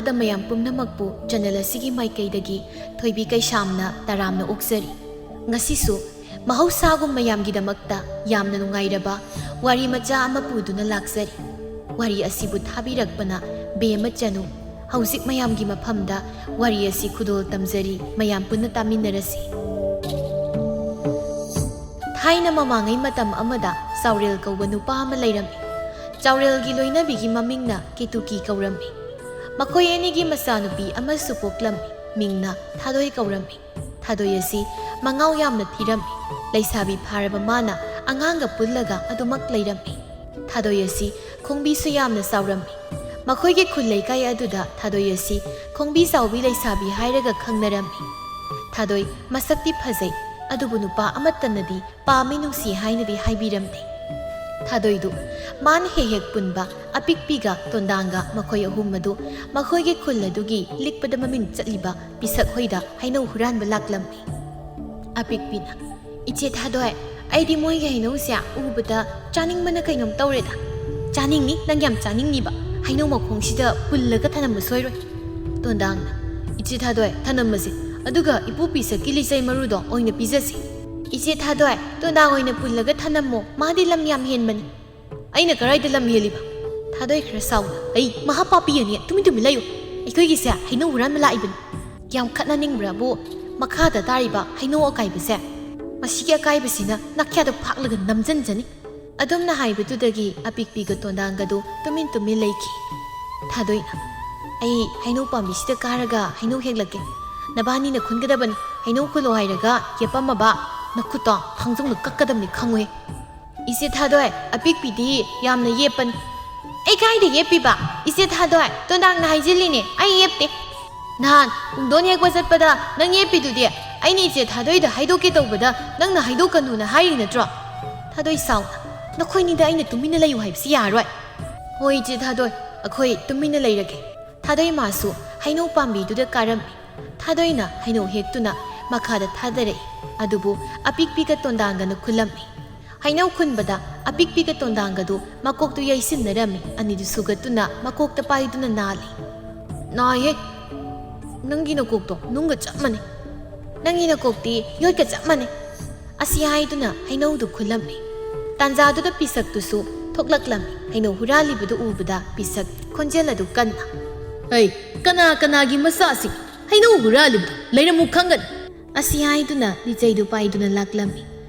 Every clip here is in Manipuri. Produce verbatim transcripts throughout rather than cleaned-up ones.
ꯑꯗ ꯃꯌꯥꯝ ꯄꯨꯝꯅꯃꯛꯄꯨ ꯆꯦꯅꯦꯜ ꯑꯁꯤꯒꯤ ꯃꯥꯏꯀꯩꯗꯒꯤ ꯊꯣꯏꯕꯤ ꯀꯩꯁꯥꯝꯅ ꯇꯔꯥꯝꯅ ꯑꯣꯛꯆꯔꯤ꯫ ꯉꯁꯤꯁꯨ ꯃꯍꯧꯁꯥꯒꯨꯝ ꯃꯌꯥꯝꯒꯤꯗꯃꯛꯇ ꯌꯥꯝꯅ ꯅꯨꯡꯉꯥꯏꯔꯕ ꯋꯥꯔꯤ ꯃꯆꯥ ꯑꯃ ꯄꯨꯗꯨꯅ ꯂꯥꯛꯆꯔꯤ꯫ ꯋꯥꯔꯤ ꯑꯁꯤꯕꯨ ꯊꯥꯕꯤꯔꯛꯄꯅ ꯕꯦꯝꯃ ꯆꯅꯨ꯫ ꯍꯧꯖꯤꯛ ꯃꯌꯥꯝꯒꯤ ꯃꯐꯝꯗ ꯋꯥꯔꯤ ꯑꯁꯤ ꯈꯨꯗꯣꯜ ꯇꯝꯖꯔꯤ, ꯃꯌꯥꯝ ꯄꯨꯟꯅ ꯇꯥꯃꯤꯟꯅꯔꯁꯤ꯫ ꯊꯥꯏꯅ ꯃꯃꯥꯡꯉꯩ ꯃꯇꯝ ꯑꯃꯗ ꯆꯥꯎꯔꯦꯜ ꯀꯧꯕ ꯅꯨꯄꯥ ꯑꯃ ꯂꯩꯔꯝꯃꯤ꯫ ꯆꯥꯎꯔꯦꯜꯒꯤ ꯂꯣꯏꯅꯕꯤꯒꯤ ꯃꯃꯤꯡꯅ ꯀꯦꯇꯨꯀꯤ ꯀꯧꯔꯝꯃꯤ꯫ ꯃꯈꯣꯏ ꯑꯅꯤꯒꯤ ꯃꯆꯥꯅꯨꯄꯤ ꯑꯃꯁꯨ ꯄꯣꯛꯂꯝꯃꯤ꯫ ꯃꯤꯡꯅ ꯊꯥꯗꯣꯏ ꯀꯧꯔꯝꯃꯤ꯫ ꯊꯥꯗꯣꯏ ꯑꯁꯤ ꯃꯉꯥꯎ ꯌꯥꯝꯅ ꯊꯤꯔꯝꯃꯤ꯫ ꯂꯩꯁꯥꯕꯤ ꯐꯥꯔꯕ ꯃꯥꯅ ꯑꯉꯥꯡꯒ ꯄꯨꯜꯂꯒ ꯑꯗꯨꯃꯛ ꯂꯩꯔꯝꯃꯤ꯫ ꯊꯥꯗꯣꯏ ꯑꯁꯤ ꯈꯣꯡꯕꯤꯁꯨ ꯌꯥꯝꯅ ꯆꯥꯎꯔꯝꯃꯤ꯫ ꯃꯈꯣꯏꯒꯤ ꯈꯨꯜ ꯂꯩꯀꯥꯏ ꯑꯗꯨꯗ ꯊꯥꯗꯣꯏ ꯑꯁꯤ ꯈꯣꯡꯕꯤ ꯆꯥꯎꯕꯤ ꯂꯩꯁꯥꯕꯤ ꯍꯥꯏꯔꯒ ꯈꯪꯅꯔꯝꯃꯤ꯫ ꯊꯥꯗꯣꯏ ꯃꯁꯛꯇꯤ ꯐꯖꯩ, ꯑꯗꯨꯕꯨ ꯅꯨꯄꯥ ꯑꯃꯠꯇꯅꯗꯤ ꯄꯥꯝꯃꯤ ꯅꯨꯡꯁꯤ ꯍꯥꯏꯅꯗꯤ ꯍꯥꯏꯕꯤꯔꯝꯗꯦ꯫ ꯊꯥꯗꯣꯏꯗꯨ ꯃꯥꯅ ꯍꯦꯛ ꯍꯦꯛ ꯄꯨꯟꯕ ꯑꯄꯤꯛꯄꯤꯒ ꯇꯣꯟꯗꯥꯡꯒ ꯃꯈꯣꯏ ꯑꯍꯨꯝ ꯑꯗꯨ ꯃꯈꯣꯏꯒꯤ ꯈꯨꯜ ꯑꯗꯨꯒꯤ ꯂꯤꯛꯄꯗ ꯃꯃꯤꯡ ꯆꯠꯂꯤꯕ ꯄꯤꯁꯛ ꯍꯣꯏꯗ ꯍꯩꯅꯧ ꯍꯨꯔꯥꯟꯕ ꯂꯥꯛꯂꯝꯃꯤ꯫ ꯑꯄꯤꯛꯄꯤꯅ, "ꯏꯆꯦ ꯊꯥꯗꯣꯏ, ꯑꯩꯗꯤ ꯃꯣꯏꯒꯤ ꯍꯩꯅꯧꯁꯦ ꯎꯕꯗ ꯆꯥꯅꯤꯡꯕꯅ ꯀꯩꯅꯣꯝ ꯇꯧꯔꯦꯗ꯫" "ꯆꯥꯅꯤꯡꯅꯤ, ꯅꯪ ꯌꯥꯝ ꯆꯥꯅꯤꯡꯅꯤꯕ꯫ ꯍꯩꯅꯧ ꯃꯈꯣꯡꯁꯤꯗ ꯄꯨꯜꯂꯒ ꯊꯅꯝꯕ ꯁꯣꯏꯔꯣꯏ꯫" ꯇꯣꯟꯗꯥꯡꯅ, "ꯏꯆꯦ ꯊꯥꯗꯣꯏ, ꯊꯅꯝꯃꯁꯦ꯫ ꯑꯗꯨꯒ ꯏꯄꯨ ꯄꯤꯁꯛꯀꯤ ꯂꯤꯆꯩ ꯃꯔꯨꯗꯣ ꯑꯣꯏꯅ ꯄꯤꯖꯁꯦ꯫" "ꯏꯆꯦ ꯊꯥꯗꯣꯏ, ꯇꯣꯟꯗꯥꯡ ꯑꯣꯏꯅ ꯄꯨꯜꯂꯒ ꯊꯅꯝꯃꯣ, ꯃꯥꯗꯤ ꯂꯝ ꯌꯥꯝ ꯍꯦꯟꯕꯅꯤ꯫" "ꯑꯩꯅ ꯀꯔꯥꯏꯗ ꯂꯝ ꯍꯦꯜꯂꯤꯕ?" ꯊꯥꯗꯣꯏ ꯈꯔ ꯁꯥꯎꯅ, "ꯑꯩ ꯃꯍꯥ ꯄꯥꯄꯤ ꯑꯅꯤ, ꯇꯨꯃꯤꯟ ꯇꯨꯃꯤꯟ ꯂꯩꯌꯨ꯫ ꯑꯩꯈꯣꯏꯒꯤꯁꯦ ꯍꯩꯅꯧ ꯍꯨꯔꯥꯟꯕ ꯂꯥꯛꯏꯕꯅꯤ꯫" "ꯌꯥꯝ ꯈꯠꯅꯅꯤꯡꯕ꯭ꯔꯥꯕꯨ? ꯃꯈꯥꯗ ꯇꯥꯔꯤꯕ ꯍꯩꯅꯧ ꯑꯀꯥꯏꯕꯁꯦ, ꯃꯁꯤꯒꯤ ꯑꯀꯥꯏꯕꯁꯤꯅ ꯅꯥꯈ꯭ꯌꯥꯗ ꯐꯥꯛꯂꯒ ꯅꯝꯖꯟꯖꯅꯤ꯫" ꯑꯗꯨꯝꯅ ꯍꯥꯏꯕꯗꯨꯗꯒꯤ ꯑꯄꯤꯛꯄꯤꯒ ꯇꯣꯟꯗꯥꯡꯒꯗꯨ ꯇꯨꯃꯤꯟ ꯇꯨꯃꯤꯟ ꯂꯩꯈꯤ꯫ ꯊꯥꯗꯣꯏꯅ, "ꯑꯩ ꯍꯩꯅꯧ ꯄꯥꯝꯕꯤꯁꯤꯗ ꯀꯥꯔꯒ ꯍꯩꯅꯧ ꯍꯦꯛꯂꯛꯀꯦ꯫ ꯅꯕꯥꯅꯤꯅ ꯈꯨꯟꯒꯗꯕꯅꯤ꯫ ꯍꯩꯅꯧ ꯈꯨꯜꯂꯣ ꯍꯥꯏꯔꯒ ꯌꯦꯞꯄꯝꯃꯕ ꯅꯈꯨꯠꯇꯣ ꯊꯥꯡꯖꯧꯅ ꯀꯛꯀꯗꯕꯅꯤ, ꯈꯪꯉꯨꯍꯦ꯫" "ꯏꯆꯦ ꯊꯥꯗꯣꯏ, ꯑꯄꯤꯛꯄꯤꯗꯤ ꯌꯥꯝꯅ ꯌꯦꯞꯄꯅꯤ꯫" "ꯑꯩ ꯀꯥꯏꯗ ꯌꯦꯞꯄꯤꯕ? ꯏꯆꯦ ꯊꯥꯗꯣꯏ, ꯇꯣꯟꯗꯥꯡꯅ ꯍꯥꯏꯖꯤꯜꯂꯤꯅꯦ, ꯑꯩ ꯌꯦꯞꯇꯦ꯫ ꯅꯍꯥꯟ ꯄꯨꯡꯗꯣꯟ ꯍꯦꯛꯄ ꯆꯠꯄꯗ ꯅꯪ ꯌꯦꯞꯄꯤꯗꯨꯗꯤ ꯑꯩꯅ ꯏꯆꯦ ꯊꯥꯗꯣꯏꯗ ꯍꯥꯏꯗꯣꯛꯀꯦ ꯇꯧꯕꯗ ꯅꯪꯅ ꯍꯥꯏꯗꯣꯛꯀꯅꯨꯅ ꯍꯥꯏꯔꯤ ꯅꯠꯇ꯭ꯔꯣ?" ꯊꯥꯗꯣꯏ ꯁꯥꯎꯅ, "ꯅꯈꯣꯏꯅꯤꯗ ꯑꯩꯅ ꯇꯨꯃꯤꯟꯅ ꯂꯩꯌꯨ ꯍꯥꯏꯕꯁꯤ ꯌꯥꯔꯣꯏ꯫" "ꯍꯣꯏ ꯏꯆꯦ ꯊꯥꯗꯣꯏ, ꯑꯩꯈꯣꯏ ꯇꯨꯃꯤꯟꯅ ꯂꯩꯔꯒꯦ꯫" ꯊꯥꯗꯣꯏ ꯃꯥꯁꯨ ꯍꯩꯅꯧ ꯄꯥꯝꯕꯤꯗꯨꯗ ꯀꯥꯔꯝꯃꯤ꯫ ꯊꯥꯗꯣꯏꯅ ꯍꯩꯅꯧ ꯍꯦꯛꯇꯨꯅ ꯃꯈꯥꯗ ꯊꯥꯗꯔꯛꯏ꯫ ꯑꯗꯨꯕꯨ ꯑꯄꯤꯛꯄꯤꯒ ꯇꯣꯟꯗꯥꯡꯒꯅ ꯈꯨꯜꯂꯝꯃꯤ꯫ ꯍꯩꯅꯧ ꯈꯨꯟꯕꯗ ꯑꯄꯤꯛꯄꯤꯒ ꯇꯣꯟꯗꯥꯡꯒꯗꯨ ꯃꯀꯣꯛꯇꯨ ꯌꯩꯁꯤꯟꯅꯔꯝꯃꯤ꯫ ꯑꯅꯤꯗꯨ ꯁꯨꯒꯠꯇꯨꯅ ꯃꯀꯣꯛꯇ ꯄꯥꯏꯗꯨꯅ ꯅꯥꯜꯂꯤ꯫ "ꯅꯥꯏꯍꯦ, ꯅꯪꯒꯤ ꯅꯀꯣꯛꯇꯣ ꯅꯨꯡꯒ ꯆꯞ ꯃꯥꯟꯅꯩ꯫ ꯅꯪꯒꯤ ꯅꯀꯣꯛꯇꯤ ꯌꯣꯠꯀ ꯆꯞ ꯃꯥꯟꯅꯩ"꯫ ꯑꯁꯤ ꯍꯥꯏꯗꯨꯅ ꯍꯩꯅꯧꯗꯨ ꯈꯨꯜꯂꯝꯃꯤ꯫ ꯇꯥꯟꯖꯥꯗꯨꯗ ꯄꯤꯁꯛꯇꯨꯁꯨ ꯊꯣꯛꯂꯛꯂꯝꯃꯤ꯫ ꯍꯩꯅꯧ ꯍꯨꯔꯥꯜꯂꯤꯕꯗꯨ ꯎꯕꯗ ꯄꯤꯁꯛ ꯈꯣꯟꯖꯦꯜ ꯑꯗꯨ ꯀꯟꯅ, "ꯍꯩ, ꯀꯅꯥ ꯀꯅꯥꯒꯤ ꯃꯆꯥꯁꯤꯡ ꯍꯩꯅꯧ ꯍꯨꯔꯥꯜꯂꯤꯕꯗꯣ ꯂꯩꯔꯝꯃꯨ ꯈꯪꯒꯅꯤ"꯫ ꯑꯁꯤ ꯍꯥꯏꯗꯨꯅ ꯂꯤꯆꯩꯗꯨ ꯄꯥꯏꯗꯨꯅ ꯂꯥꯛꯂꯝꯃꯤ꯫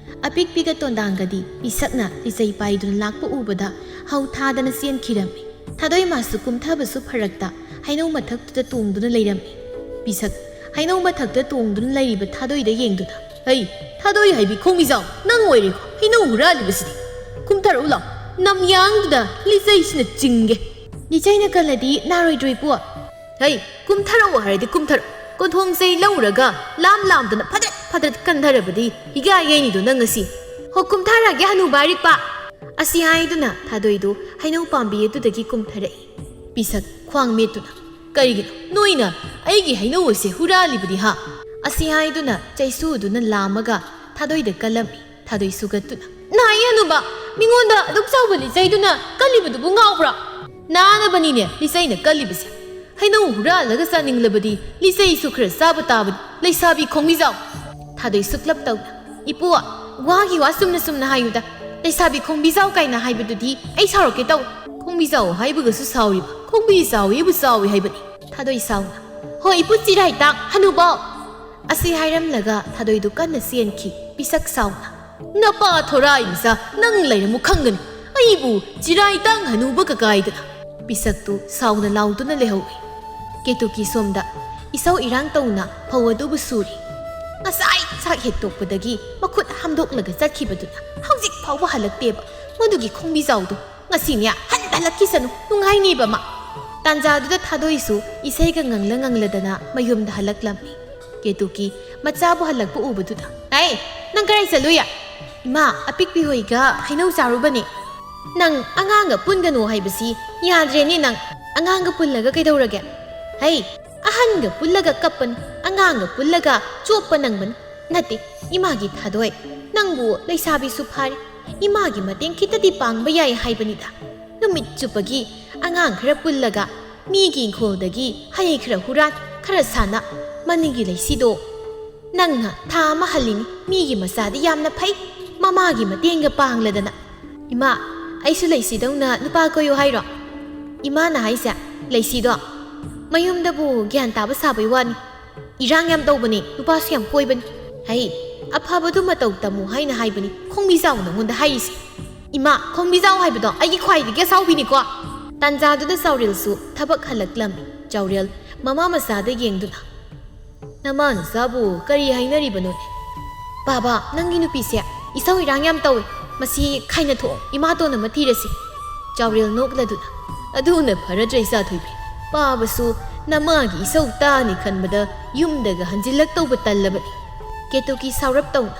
ꯑꯄꯤꯛꯄꯤꯒ ꯇꯣꯟꯗꯥꯡꯒꯗꯤ ꯄꯤꯁꯛꯅ ꯂꯤꯆꯩ ꯄꯥꯏꯗꯨꯅ ꯂꯥꯛꯄ ꯎꯕꯗ ꯍꯧ ꯊꯥꯗꯅ ꯆꯦꯟꯈꯤꯔꯝꯃꯤ꯫ ꯊꯥꯗꯣꯏ ꯃꯥꯁꯨ ꯀꯨꯝꯊꯕꯁꯨ ꯐꯔꯛꯇ ꯍꯩꯅꯧ ꯃꯊꯛꯇꯨꯗ ꯇꯣꯡꯗꯨꯅ ꯂꯩꯔꯝꯃꯤ꯫ ꯄꯤꯁꯛ ꯍꯩꯅꯧ ꯃꯊꯛꯇ ꯇꯣꯡꯗꯨꯅ ꯂꯩꯔꯤꯕ ꯊꯥꯗꯣꯏꯗ ꯌꯦꯡꯗꯨꯅ, "ꯍꯩ, ꯊꯥꯗꯣꯏ ꯍꯥꯏꯕꯤ ꯈꯣꯡꯕꯤꯖꯥꯎ, ꯅꯪ ꯑꯣꯏꯔꯦꯀꯣ ꯍꯩꯅꯧ ꯍꯨꯔꯥꯜꯂꯤꯕꯁꯤꯗꯤ? ꯀꯨꯝꯊꯔꯛꯎ ꯂꯥꯎ, ꯅꯝꯌꯥꯡꯗꯨꯗ ꯂꯤꯆꯩꯁꯤꯅ ꯆꯤꯡꯒꯦ"꯫ "ꯂꯤꯆꯩꯅ ꯀꯜꯂꯗꯤ ꯅꯥꯔꯣꯏꯗ꯭ꯔꯣ ꯏꯄꯨ?" "ꯍꯩ, ꯀꯨꯝꯊꯔꯛꯑꯣ ꯍꯥꯏꯔꯗꯤ ꯀꯨꯝꯊꯔꯛꯑꯣ꯫ ꯀꯣꯟꯊꯣꯡ ꯆꯩ ꯂꯧꯔꯒ ꯂꯥꯝ ꯂꯥꯝꯗꯅ ꯐꯗꯠ ꯐꯗꯠ ꯀꯟꯊꯔꯕꯗꯤ ꯍꯤꯒꯥ ꯌꯩꯅꯤꯗꯣ ꯅꯪ ꯉꯁꯤ꯫ ꯍꯣ, ꯀꯨꯝꯊꯔꯛꯑꯒꯦ ꯍꯅꯨꯕ ꯑꯔꯤꯛꯄ"꯫ ꯑꯁꯤ ꯍꯥꯏꯗꯨꯅ ꯊꯥꯗꯣꯏꯗꯨ ꯍꯩꯅꯧ ꯄꯥꯝꯕꯤ ꯑꯗꯨꯗꯒꯤ ꯀꯨꯝꯊꯔꯛꯏ꯫ ꯄꯤꯁꯛ ꯈ꯭ꯋꯥꯡ ꯃꯦꯠꯇꯨꯅ, "ꯀꯔꯤꯒꯤꯅꯣ ꯅꯣꯏꯅ ꯑꯩꯒꯤ ꯍꯩꯅꯧ ꯑꯁꯦ ꯍꯨꯔꯥꯜꯂꯤꯕꯗꯤ ꯍꯥ?" ꯑꯁꯤ ꯍꯥꯏꯗꯨꯅ ꯆꯩꯁꯨꯗꯨꯅ ꯂꯥꯝꯃꯒ ꯊꯥꯗꯣꯏꯗ ꯀꯜꯂꯝꯃꯤ꯫ ꯊꯥꯗꯣꯏ ꯁꯨꯒꯠꯇꯨꯅ, "ꯅꯥꯏ ꯍꯅꯨꯕ, ꯃꯤꯉꯣꯟꯗ ꯑꯗꯨꯛ ꯆꯥꯎꯕ ꯂꯤꯆꯩꯗꯨꯅ ꯀꯜꯂꯤꯕꯗꯨꯕꯨ ꯉꯥꯎꯕ꯭ꯔꯥ? ꯅꯥꯅꯕꯅꯤꯅꯦ ꯂꯤꯆꯩꯅ ꯀꯜꯂꯤꯕꯁꯦ꯫ ꯍꯩꯅꯧ ꯍꯨꯔꯥꯜꯂꯒ ꯆꯥꯅꯤꯡꯂꯕꯗꯤ ꯂꯤꯆꯩꯁꯨ ꯈꯔ ꯆꯥꯕ ꯇꯥꯕꯅꯤ, ꯂꯩꯁꯥꯕꯤ ꯈꯣꯡꯕꯤꯖꯥꯎ"꯫ ꯊꯥꯗꯣꯏ ꯁꯨꯛꯂꯞ ꯇꯧꯅ, "ꯏꯄꯨ, ꯋꯥꯒꯤ ꯋꯥ ꯆꯨꯝꯅ ꯆꯨꯝꯅ ꯍꯥꯏꯌꯨꯗ꯫ ꯂꯩꯁꯥꯕꯤ ꯈꯣꯡꯕꯤꯖꯥꯎ ꯀꯥꯏꯅ ꯍꯥꯏꯕꯗꯨꯗꯤ ꯑꯩ ꯁꯥꯎꯔꯛꯀꯦ ꯇꯧ"꯫ "ꯈꯣꯡꯕꯤꯖꯥꯎ ꯍꯥꯏꯕꯒꯁꯨ ꯁꯥꯎꯔꯤꯕ? ꯈꯣꯡꯕꯤ ꯆꯥꯎꯋꯤꯕꯨ ꯆꯥꯎꯋꯤ ꯍꯥꯏꯕꯅꯤ"꯫ ꯊꯥꯗꯣꯏ ꯁꯥꯎꯅ, "ꯍꯣꯏ ꯏꯄꯨ ꯆꯤꯔꯥꯏꯇꯥꯡ ꯍꯅꯨꯕꯥꯎ"꯫ ꯑꯁꯤ ꯍꯥꯏꯔꯝꯂꯒ ꯊꯥꯗꯣꯏꯗꯨ ꯀꯟꯅ ꯆꯦꯟꯈꯤ꯫ ꯄꯤꯁꯛ ꯁꯥꯎꯅ, "ꯅꯄꯥ ꯊꯣꯔꯥꯏ ꯃꯆꯥ, ꯅꯪ ꯂꯩꯔꯝꯃꯨ ꯈꯪꯒꯅꯤ꯫ ꯑꯩꯕꯨ ꯆꯤꯔꯥꯏꯇꯥꯡ ꯍꯅꯨꯕ ꯀꯀꯥꯏꯗꯅ"꯫ ꯄꯤꯁꯛꯇꯨ ꯁꯥꯎꯅ ꯂꯥꯎꯗꯨꯅ ꯂꯩꯍꯧꯏ꯫ ꯀꯦꯇꯨꯀꯤ ꯁꯣꯝꯗ ꯏꯁꯧ ꯏꯔꯥꯡ ꯇꯧꯅ ꯐꯧ ꯑꯗꯨꯕꯨ ꯁꯨꯔꯤ꯫ ꯉꯁꯥꯏ ꯆꯥꯛ ꯍꯦꯛ ꯇꯣꯛꯄꯗꯒꯤ ꯃꯈꯨꯠ ꯍꯥꯝꯗꯣꯛꯂꯒ ꯆꯠꯈꯤꯕꯗꯨꯅ ꯍꯧꯖꯤꯛ ꯐꯥꯎꯕ ꯍꯜꯂꯛꯇꯦꯕ꯫ ꯃꯗꯨꯒꯤ ꯈꯣꯡꯕꯤꯖꯥꯎꯗꯣ ꯉꯁꯤꯅꯦ ꯍꯟꯕ ꯍꯜꯂꯛꯈꯤꯁꯅꯨ, ꯅꯨꯡꯉꯥꯏꯅꯤꯕ ꯃꯥ꯫ ꯇꯥꯟꯖꯥꯗꯨꯗ ꯊꯥꯗꯣꯏꯁꯨ ꯏꯁꯩꯒ ꯉꯪꯂ ꯉꯪꯂꯗꯅ ꯃꯌꯨꯝꯗ ꯍꯜꯂꯛꯂꯝꯃꯤ꯫ ꯀꯦꯇꯨꯀꯤ ꯃꯆꯥꯕꯨ ꯍꯜꯂꯛꯄ ꯎꯕꯗꯨꯗ, "ꯑꯩ, ꯅꯪ ꯀꯔꯥꯏ ꯆꯠꯂꯨꯏ?" "ꯏꯃꯥ, ꯑꯄꯤꯛꯄꯤ ꯍꯣꯏꯒ ꯍꯩꯅꯧ ꯆꯥꯔꯨꯕꯅꯦ"꯫ "ꯅꯪ ꯑꯉꯥꯡꯒ ꯄꯨꯟꯒꯅꯨ ꯍꯥꯏꯕꯁꯤ ꯌꯥꯗ꯭ꯔꯦꯅꯦ ꯅꯪ꯫ ꯑꯉꯥꯡꯒ ꯄꯨꯜꯂꯒ ꯀꯩꯗꯧꯔꯒꯦ? ꯍꯩ, ꯑꯍꯟꯒ ꯄꯨꯜꯂꯒ ꯀꯞꯄꯅꯤ, ꯑꯉꯥꯡꯒ ꯄꯨꯜꯂꯒ ꯆꯣꯞꯄ ꯅꯪꯕꯅꯤ꯫ ꯅꯠꯇꯦ, ꯏꯃꯥꯒꯤ ꯊꯥꯗꯣꯏ, ꯅꯪꯕꯨ ꯂꯩꯁꯥꯕꯤꯁꯨ ꯐꯥꯔꯦ, ꯏꯃꯥꯒꯤ ꯃꯇꯦꯡ ꯈꯤꯇꯗꯤ ꯄꯥꯡꯕ ꯌꯥꯏ ꯍꯥꯏꯕꯅꯤꯗ꯫ ꯅꯨꯃꯤꯠ ꯆꯨꯞꯄꯒꯤ ꯑꯉꯥꯡ ꯈꯔ ꯄꯨꯜꯂꯒ ꯃꯤꯒꯤ ꯏꯪꯈꯣꯜꯗꯒꯤ ꯍꯩ ꯈꯔ ꯍꯨꯔꯥꯟ, ꯈꯔ ꯁꯥꯟꯅ, ꯃꯅꯤꯡꯒꯤ ꯂꯩꯁꯤꯗꯣ꯫ ꯅꯪꯅ ꯊꯥ ꯑꯃ ꯍꯜꯂꯤꯅꯤ, ꯃꯤꯒꯤ ꯃꯆꯥꯗꯤ ꯌꯥꯝꯅ ꯐꯩ, ꯃꯃꯥꯒꯤ ꯃꯇꯦꯡꯒ ꯄꯥꯡꯂꯗꯅ꯫ ꯏꯃꯥ, ꯑꯩꯁꯨ ꯂꯩꯁꯤꯗꯧꯅ ꯅꯨꯄꯥ ꯀꯣꯏꯌꯨ ꯍꯥꯏꯔꯣ? ꯏꯃꯥꯅ ꯍꯥꯏꯁꯦ, ꯂꯩꯁꯤꯗꯣ ꯃꯌꯨꯝꯗꯕꯨ ꯒ꯭ꯌꯥꯟ ꯇꯥꯕ ꯁꯥꯕꯩ ꯋꯥꯅꯤ꯫ ꯏꯔꯥꯡ ꯌꯥꯝ ꯇꯧꯕꯅꯦ, ꯅꯨꯄꯥꯁꯨ ꯌꯥꯝ ꯀꯣꯏꯕꯅꯤ꯫ ꯍꯩ, ꯑꯐꯕꯗꯨ ꯃꯇꯧ ꯇꯝꯃꯨ ꯍꯥꯏꯅ ꯍꯥꯏꯕꯅꯤ ꯈꯣꯡꯕꯤꯖꯥꯎ ꯅꯉꯣꯟꯗ ꯍꯥꯏꯔꯤꯁꯦ꯫ ꯏꯃꯥ, ꯈꯣꯡꯕꯤꯖꯥꯎ ꯍꯥꯏꯕꯗꯣ ꯑꯩꯒꯤ ꯈ꯭ꯋꯥꯏꯗꯒꯤ ꯑꯁꯥꯎꯕꯤꯅꯤꯀꯣ꯫ ꯇꯥꯟꯖꯥꯗꯨꯗ ꯆꯥꯎꯔꯦꯜꯁꯨ ꯊꯕꯛ ꯍꯜꯂꯛꯂꯝꯃꯤ꯫ ꯆꯥꯎꯔꯦꯜ ꯃꯃꯥ ꯃꯆꯥꯗ ꯌꯦꯡꯗꯨꯅ, "ꯅꯃꯥ ꯅꯆꯥꯕꯨ ꯀꯔꯤ ꯍꯥꯏꯅꯔꯤꯕꯅꯣꯅꯦ?" "ꯕꯥꯕꯥ, ꯅꯪꯒꯤ ꯅꯨꯄꯤꯁꯦ ꯏꯁꯧ ꯏꯔꯥꯡ ꯌꯥꯝ ꯇꯧꯏ꯫ ꯃꯁꯤ ꯈꯥꯏꯅ ꯊꯣꯛꯑꯣ, ꯏꯃꯥꯇꯣꯟ ꯑꯃ ꯊꯤꯔꯁꯤ꯫" ꯆꯥꯎꯔꯦꯜ ꯅꯣꯛꯂꯗꯨꯅ, "ꯑꯗꯨꯅ ꯐꯔꯗ꯭ꯔ ꯏꯆꯥ ꯊꯣꯏꯕꯤ? ꯄꯥꯕꯁꯨ ꯅꯃꯥꯒꯤ ꯏꯁꯧ ꯇꯥꯅꯤ ꯈꯟꯕꯗ ꯌꯨꯝꯗꯒ ꯍꯟꯖꯤꯜꯂꯛꯇꯧꯕ ꯇꯜꯂꯕꯅꯤ꯫" ꯀꯦꯇꯨꯀꯤ ꯁꯥꯎꯔꯞ ꯇꯧꯅ,